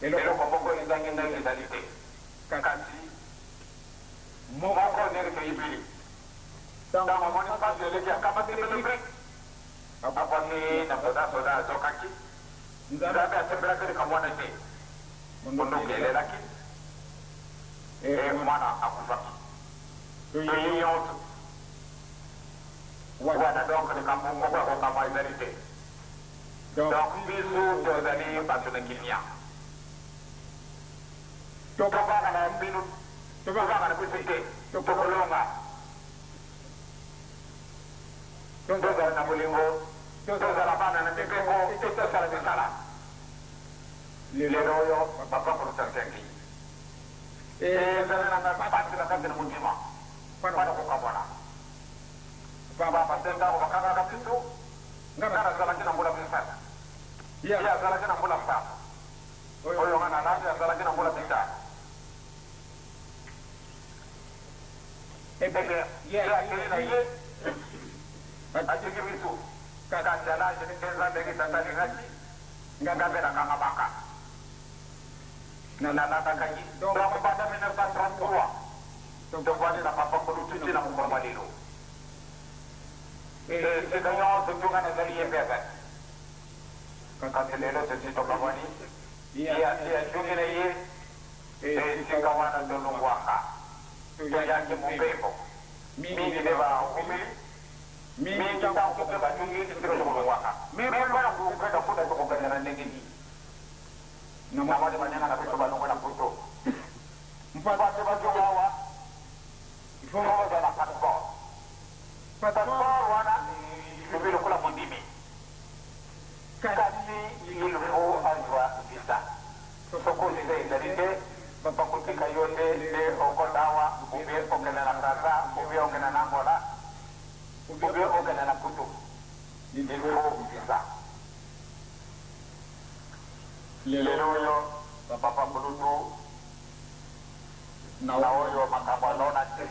Eloko moko ezangi ngai ezali te, kasi moko ndenge toyebeli. Tango amoni pasi eleki akamati bele brique, abwaki na soda, soda azokaki. Nzambe asepelaki likambo wana te. Mondoki elelaki, mpe mwana akufaki. Toyebi nyonso wana, donc likambo moko ya kokamwa ezali te. Donc biso tozali bato na kimia. Tobanga na bino, tobanga na biso te, tokolonga. Tozala na bolingo, tozala bana na mibeko mpe tosala misala. Lelo oyo, Papa Constantin ezali na ngai mpasi makasi na motema mpo na kokabwana, mpamba te ntango bakangaka biso, ngai nazalaki na mbula misato, ye azalaki na mbula nsambo, oyo ngai nalandi azalaki na mbula mitano. Ebe ye akei na ye, atiki biso. Kasi alaki mpenza ndenge Tata alingaki, ngai mpe nakangamaka. Nalandaka ye. Donc banda 1933, tofandi na Papa Kulutu tii na mokolo mwa lelo. Esika nyonso tu ngai nazali, ye mpe azali. Kasi lelo tosi tokabwani, ye asi azongi na ye. Esika wana tolongwaka, toyaki mobembo mingi nde baumeli mingi ntango mpe batungi esika tokolongwaka. Me mpo na kokenda kuna tokokenda na ndenge nini? Namoni baninga na biso balongwe na poto mpo ate bazonga awa, il faut bazala na passeport. Passeport wana elobi lokola mondimi, kasi il faut azwa visa. Soko visa ezali te, bakotika yo te nde okota awa ou bien okende na Brazza ou bien okende na Angola ou bien okende na Poto. Il faut visa. Lelo oyo papa kulutu na oyo makambo alona te,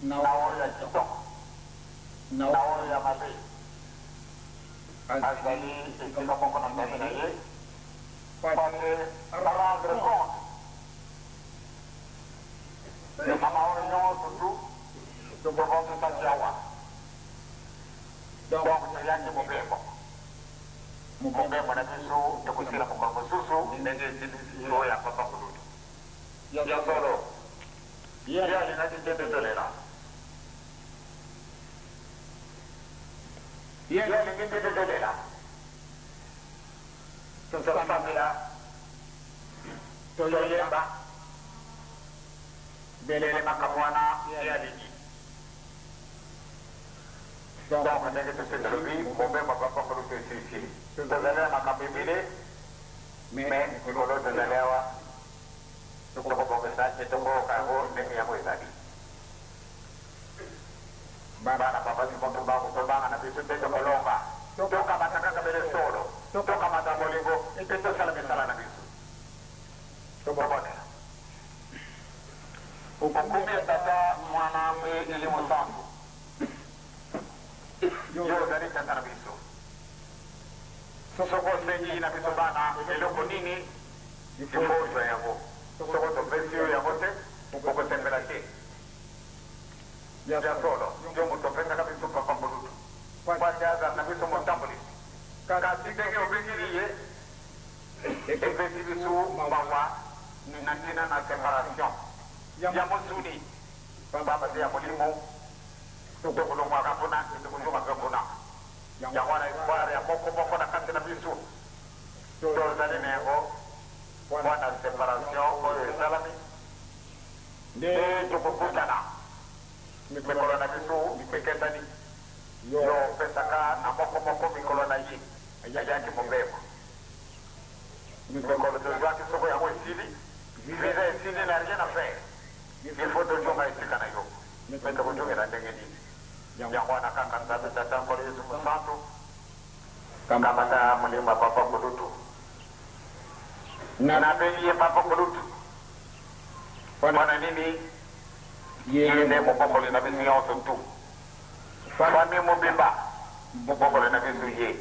na oyo ya kitoko, na oyo ya mabe, azali esika moko na Nzambe na ye po ete a rendre compte na maoyo nionso tout tobongisaki awa. Donc toyaki mobembo. Mobembo na biso ekosila mokolo mosusu ndenge esilisi oyo ya papa kulutu. Ya solo, ye alingaki te nde tolela. Ye alingi te nde tolela. Tosambela, toyemba, mbele makambo wana ye alingi. Donc ndenge tosi tolobi, mobembo ya papa kulutu esili. Tozali na makambo ebele, mais mikolo tozali awa, tokobongisa et tokoyoka yango ndenge yango ezali. Bana papa Simon Kimbangu, tobanga na biso te, tokolonga. Tokamata kaka bele solo, tokamata bolingo et tosala misala na biso. Tobondela. Okumia Tata, Mwana mpe Elimo Santu. Yo ozali Tata na biso. Soko osengi na biso bana eloko nini, il faut ozwa yango. Soko topesi yo yango te, okosepela te. Ya solo, yo moto opesaka biso Papa Kulutu mpo ete azala na biso motambolisi. Kasi ndenge obengeli ye, Epesi biso mawa na ntina na separation ya mosuni, pamba te ya molimo tokolongwaka kuna tokozonga mpe kuna. Yango wana espoir ya moko moko na kati na biso tozali na yango mpo na separation oyo esalami nde tokokutana mikolo na biso mikesani. Yo opesaka na moko moko mikolo na ye ayaki mobembo. Mikolo tozwaki soko yango esili, visa esili na rien à faire. Il faut tozonga esika na yo. Mais tokozongela ndenge nini? Yango wana kaka Nzambe Tata Nkolo Yesu Mosantu kamata molimo ya Papa Kulutu. Nabengi ye Papa Kulutu pona nini? Ye nde mobokoli na biso yonso tout. Famille mobimba mobokoli na biso ye.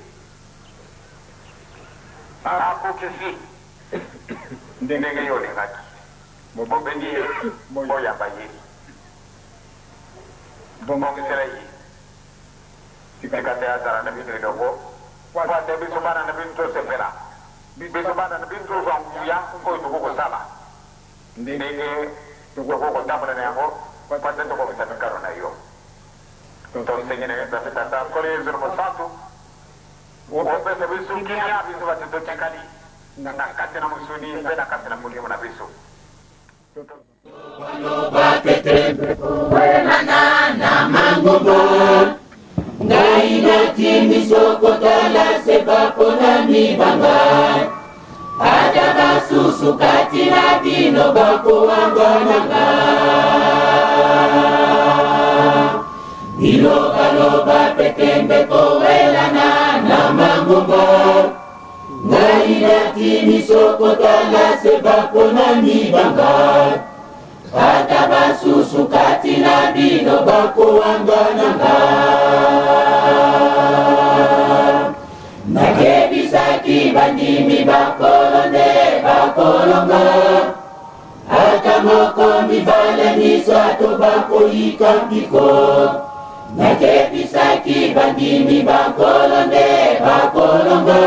Akokisi ndenge yo olingaki. Bobengi ye, boyamba ye. Bongisela ye. Tika te azala na bino elongo, mpo ete biso bana na bino tosepela. Biso bana na bino tozwa nguya oyo tokoki kosala ndenge tokoki kotambola na yango, mpo ete tokokisa mikano na yo. Tosengi na yo, Nzambe Tata, Nkolo Yezu na Mosantu, Opesa biso kimia, biso bato totikali na kati na mosuni mpe na kati na molimo na biso. Welana na mangomba ngai natindi sokotala se bapona mibanga ata basusu kati na bino bakowangananga Bilobaloba pe tembe kowelana na mangomba Ngai nati miso kotala se bapona mibanga Ata basusu kati na bino bakowangana nga Nakebisaki bandimi bakolo nde bakolonga Ata moko, mibale, misato bakoyika mpiko. Nakebisaki bandimi ba Nkolo nde bakolonga.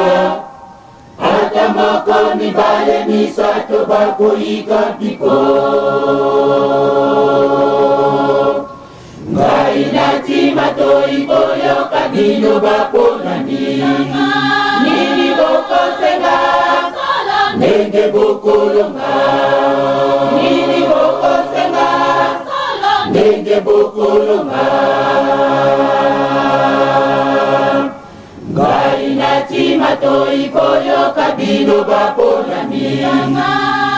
Ata moko, mibale, misato bakoyika mpiko. Ngai nati matoi koyoka bino baponami. Nini bokosenga ndenge bokolonga? Nini bokosenga ndenge bokolonga? bino baponami.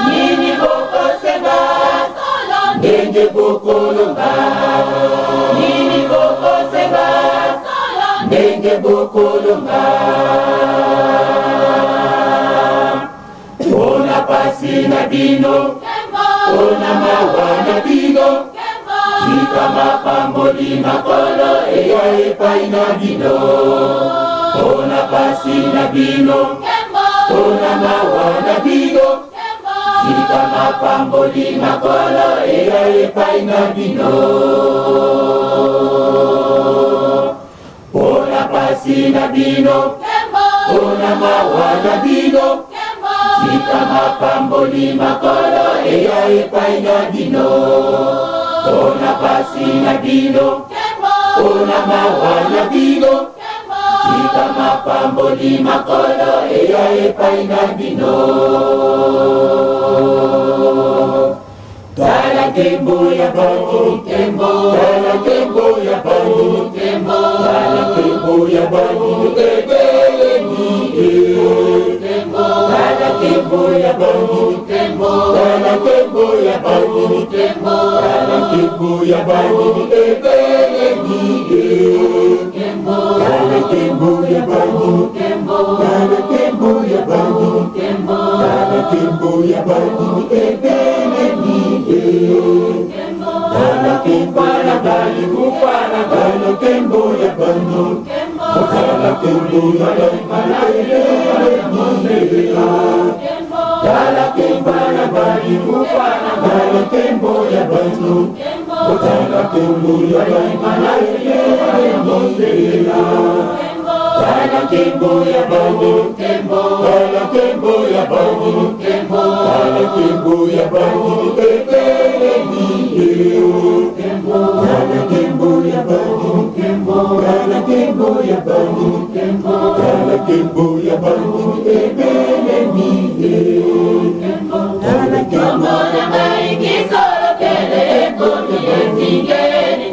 Nini bokosenga ndenge bokolonga? Nini bokosenga ndenge bokolonga? Mpona pasi na bino, mpona mawa na bino, tika mapamboli makolo eya epai na bino. Mpona pasi na bino, mpona mawa na bino, tika mapamboli makolo eya epai na bino. Mpona pasi na bino, mpona mawa na bino, tika mapamboli makolo eya epai na bino. Mpona pasi na bino, mpona mawa na bino, tika mapamboli makolo eya epai na bino. Tala nkembo ya bandimi, tala nkembo ya bandimi, tala nkembo ya bandimi ebelemi. Tala nkembo ya bandimi, tala nkembo ya bandimi, tala nkembo ya bandimi ebelemi. Tala nkembo ya bandimi, tala nkembo ya bandimi, tala nkembo ya bandimi ebelemi. Tala nkembo ya bandimi, tala nkembo ya bandimi, tala nkembo ya bandimi ebelemi. Tala nkembo ya bandimi, tala nkembo ya bandimi, tala nkembo ya bandimi ebelemi. Tala nkembo ya bandimi, tala nkembo ya bandimi, tala nkembo ya bandimi ebelemi. Tala nkembo ya bandimi, tala nkembo ya bandimi, tala nkembo ya bandimi ebelemi. Tala nkembo na ngai kisolokele ekomi efingeli.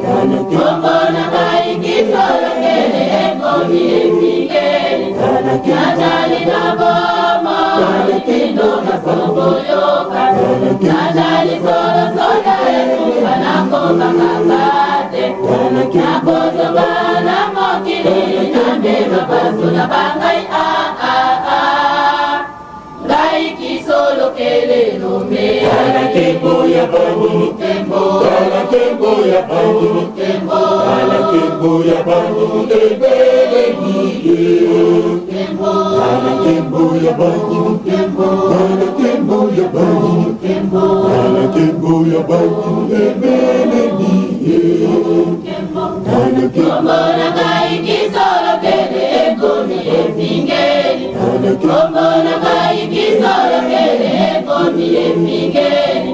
Kombo na ngai kisolokele ekomi efingeli. Nazali na bomoi kino nazokoyoka. Nazali solosolo ekufa nakokangaka te. Nakozonga na mokili namema bato na bangai ngai kisolokele lombe. Tala nkembo ya bandimi, tala nkembo ya bandimi, tala nkembo ya bandimi ebelemi. Tala nkembo ya bandimi, tala nkembo ya bandimi, tala nkembo ya bandimi ebelemi. Tala nkembo, Kombo na ngai kisolokele ekomi efingeli. Kombo na ngai kisolokele ekomi efingeli.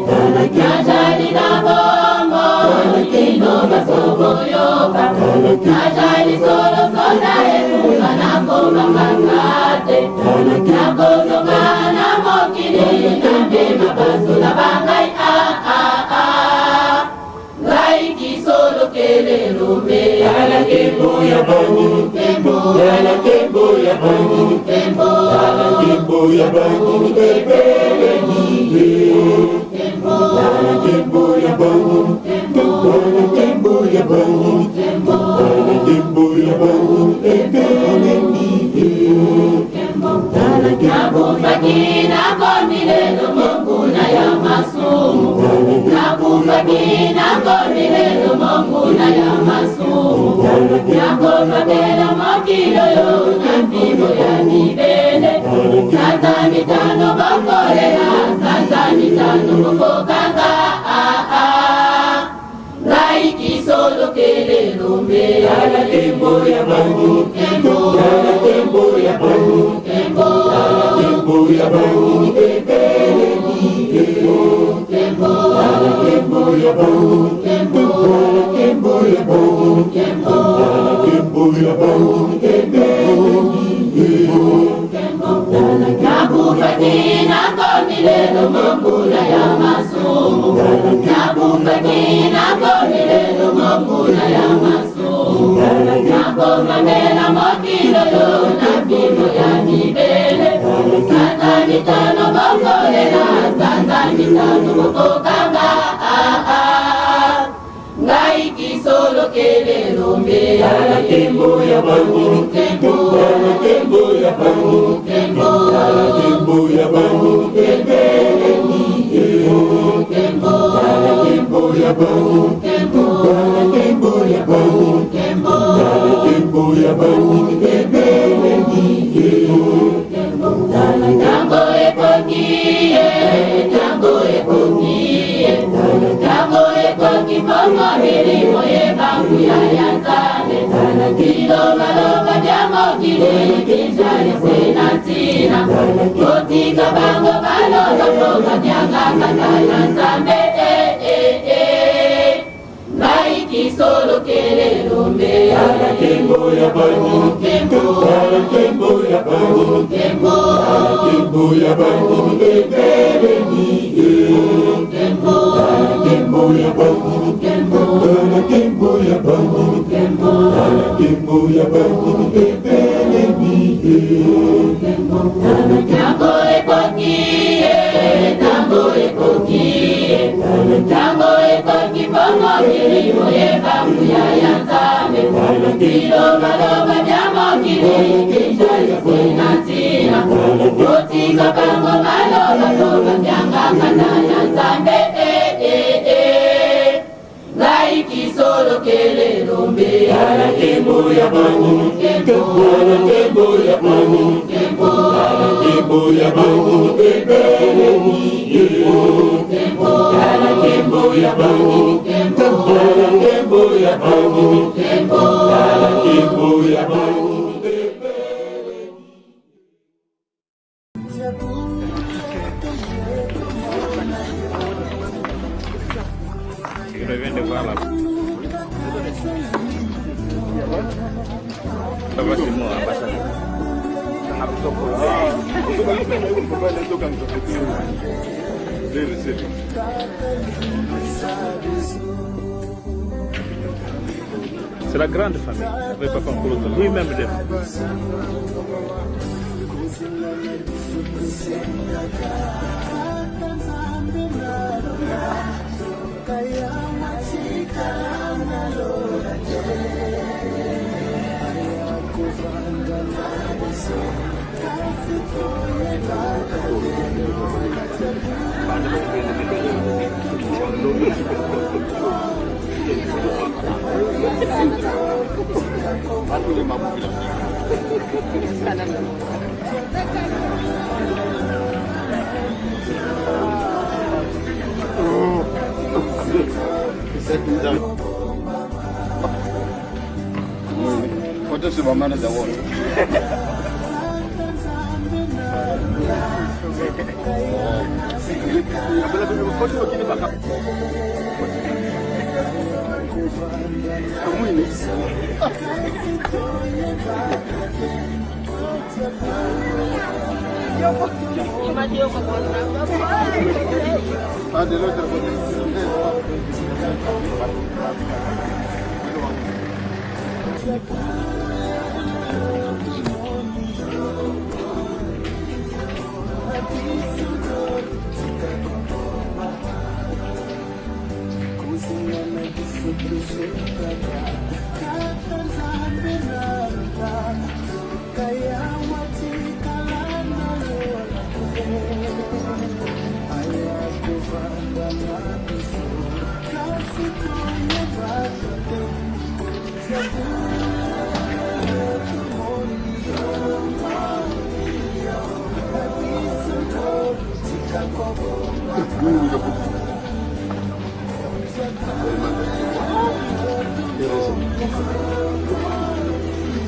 Nazali na bomoi kino bazokoyoka. Nazali solosolo ekufa nakokangaka te. Nakozonga na mokili namema bato na bangai ngai kisolokele lombe. Tala nkembo ya bandimi, tala nkembo ya bandimi, tala nkembo ya bandimi ebelemi. Tala nkembo ya bandimi, tala nkembo ya bandimi, tala nkembo ya bandimi ebelemi. Tala nkembo, Nakufaki nakomi lelo monguna ya masumu. Nakufaki nakomi lelo monguna ya masumu. Nakofatela mokili oyo na mpimbo ya mibende. Sanza mitano bokolela, sanza mitano bokokanga. Ngai kisolokele lombe. Tala nkembo ya bandimi, tala nkembo ya bandimi, tala nkembo ya bandimi ebelemi. Tala nkembo ya bandimi, tala nkembo ya bandimi, tala nkembo ya bandimi ebelemi. Tala Nakufaki nakomi lelo monguna ya masumu. Nakufaki nakomi lelo monguna ya masumu. Nakomamela mokili oyo na mpimbo ya mibele. Sanza Mitano bokolela, sanza mitano bokokanga. Ah, ah. Ngai kisolo kelelombe. Tala nkembo ya bango, tala nkembo ya bango, tala nkembo ya bango ebelemi ye. Tala nkembo ya bango, tala nkembo ya bango, tala nkembo ya bango ebelemi ye. Tango ekoki ye, tango ekoki ye, tango ekoki mpongo milimo yebanguya ya Nzambe. Bilobaloba bya mokili bizali se na ntina, kotika bango baloba mpo badianga kaka ya Nzambe. Eh, eh, eh. Ngai kisolo kelelombe. Tala nkembo ya bango, tala nkembo ya bango, tala nkembo ya bango ebelemi ye. Tala nkembo ya bango, tala nkembo ya bango, tala nkembo ya bango ebelemi ye. Tango ekoki ye, tango ekoki ye, tango ekoki mpongo milimo yebanguya ya Nzambe. Bilobaloba bya mokili bizali se na ntina, kotika bango baloba mpo badianga kanda ya Nzambe. Eh, eh, eh. Ngai kisolo kelelombe. Tala nkembo ya bango, tala nkembo ya bango, tala nkembo ya bango ebelemi ye. Tala nkembo ya bango, tala nkembo ya bango, tala nkembo ya bango ebelemi. Je reviens de voir la. Ça va, c'est moi, ambassadeur. C'est la grande famille, avec Papa Nkoloto lui-même devant.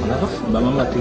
On avance. Bah, maman, t'es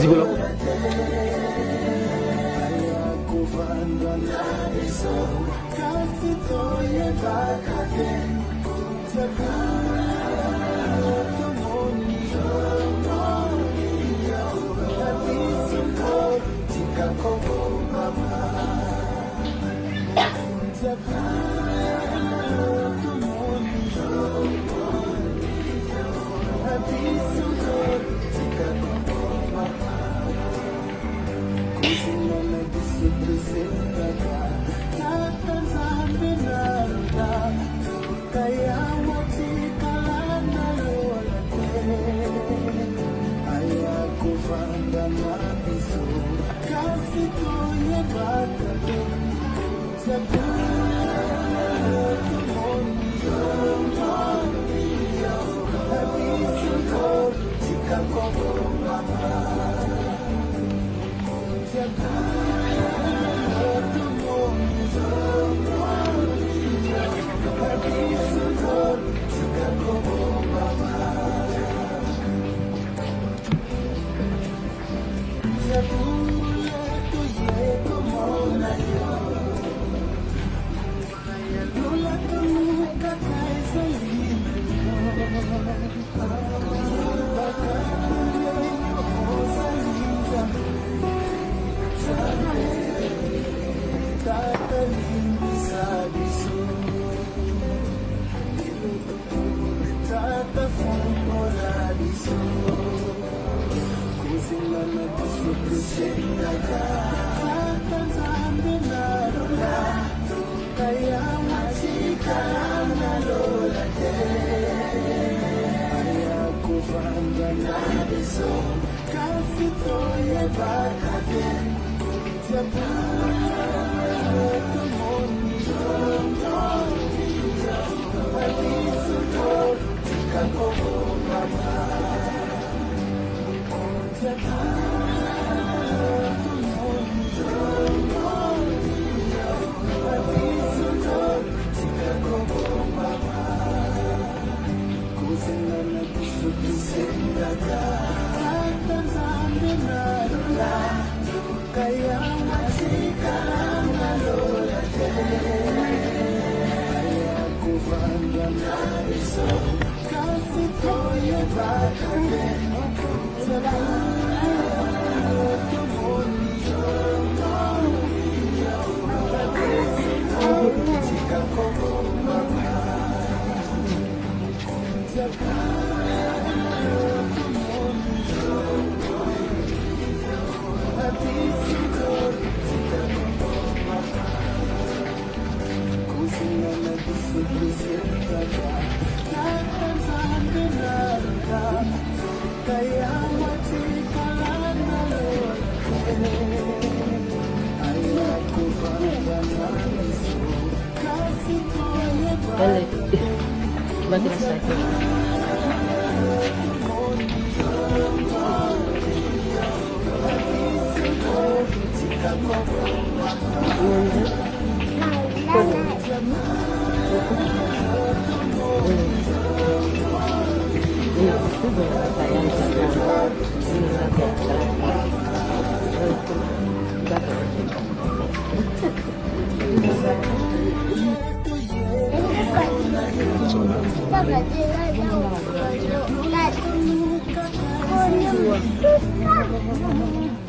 Zibola.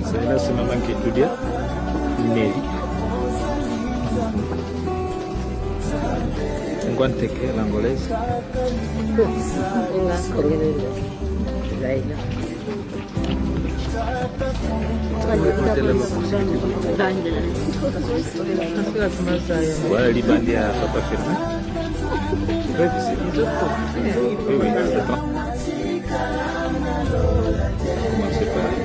Celle-là, c'est maman qui étudie. Nelly. Ngwanteke, l'angolaise. Voilà libandi ya papa Firmin. Oui. Commencez par.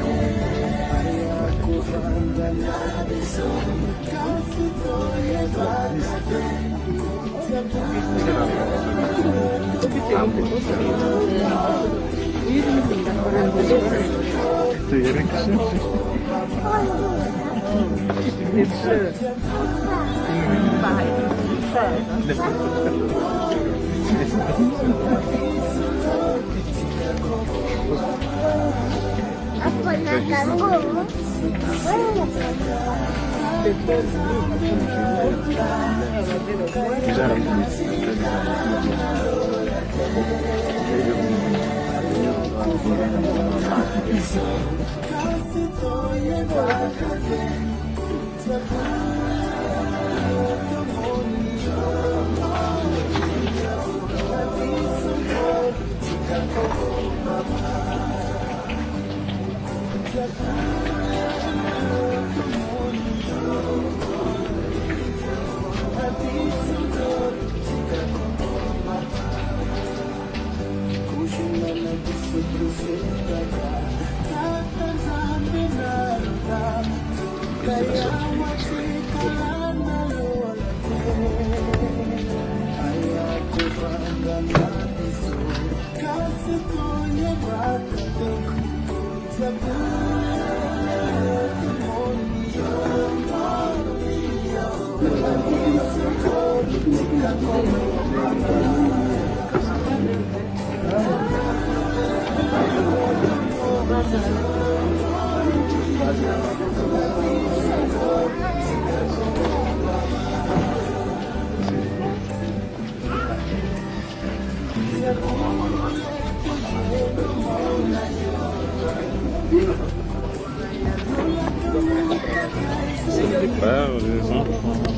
C'est le départ des enfants.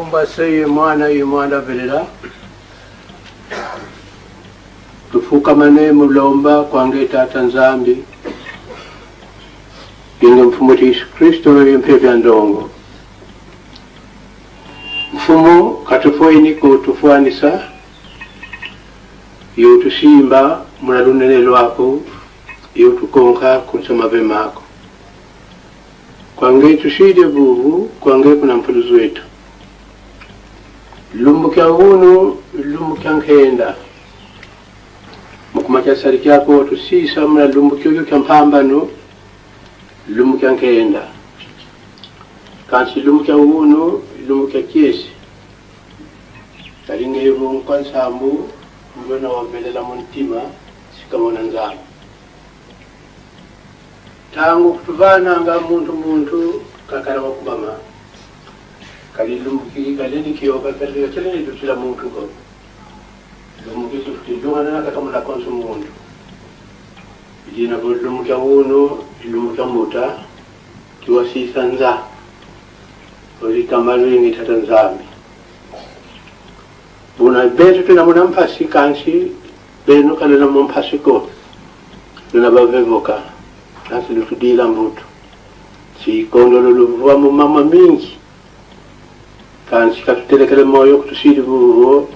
Nkulomba se ye mwana ye mwana velela tufukamane mulomba kwange tata Nzambi inge mfumo ti Yesu Kristo ye mpevya ndongo mfumo katufoini kutufuanisa yotusimba muna lunene lwako yotukonka kunsoma mako kwange tushide bubu kwange kuna mfuluzi wetu lumbukya unu lumbukya nkenda mukuma kya sali kyako tusisa muna lumbukya oyo kya mpambano lumbukya nkenda kansi lumbukya unu lumbukya kyesi kalingebu nkwansambu mbona wavelela muntima sikamona nzambe tangu kutuvananga muntu muntu kakala wakubama kalilumbuki kaleni kiyoka kaleni tutila muntu ko lumbuki tutilungana kakamula konso muntu idina bolumbuka uno ilumbuka mbuta kiwasisa nza olikamba lwingi tata nzambi buna betu tunamuna mpasi kansi benu kalena mumpasi ko luna bavevoka kansi lutudila mbutu sikondolo luvuva mumama mingi kansi katutelekele moyo kutusili buvo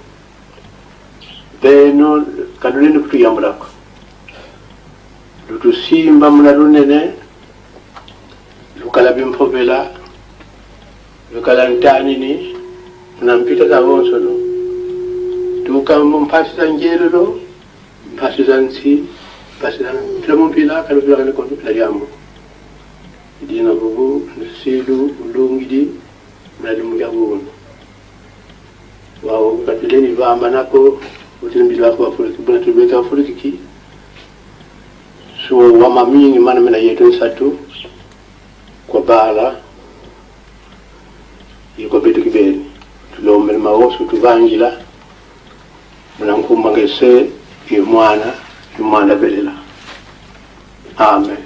beno kaluleni kutuyambulako lutusimba muna lunene lukala bimpovela lukala ntanini muna mpita za bonsono tuka mumpasi za njelelo mpasi za nsi mpasi za mpila mumpila kalupila kanikondo pila lyambo idina bubu nsilu ulungidi muna buno wawo katuleni vamba nako utilimbili wako wafuriki buna tulibeka wafuriki so wama mingi mana mina yetu nsatu kwa bala iko betu kibeni tulombele mawosu tuvangila muna nkumba ngese ye mwana ye mwana belela amen.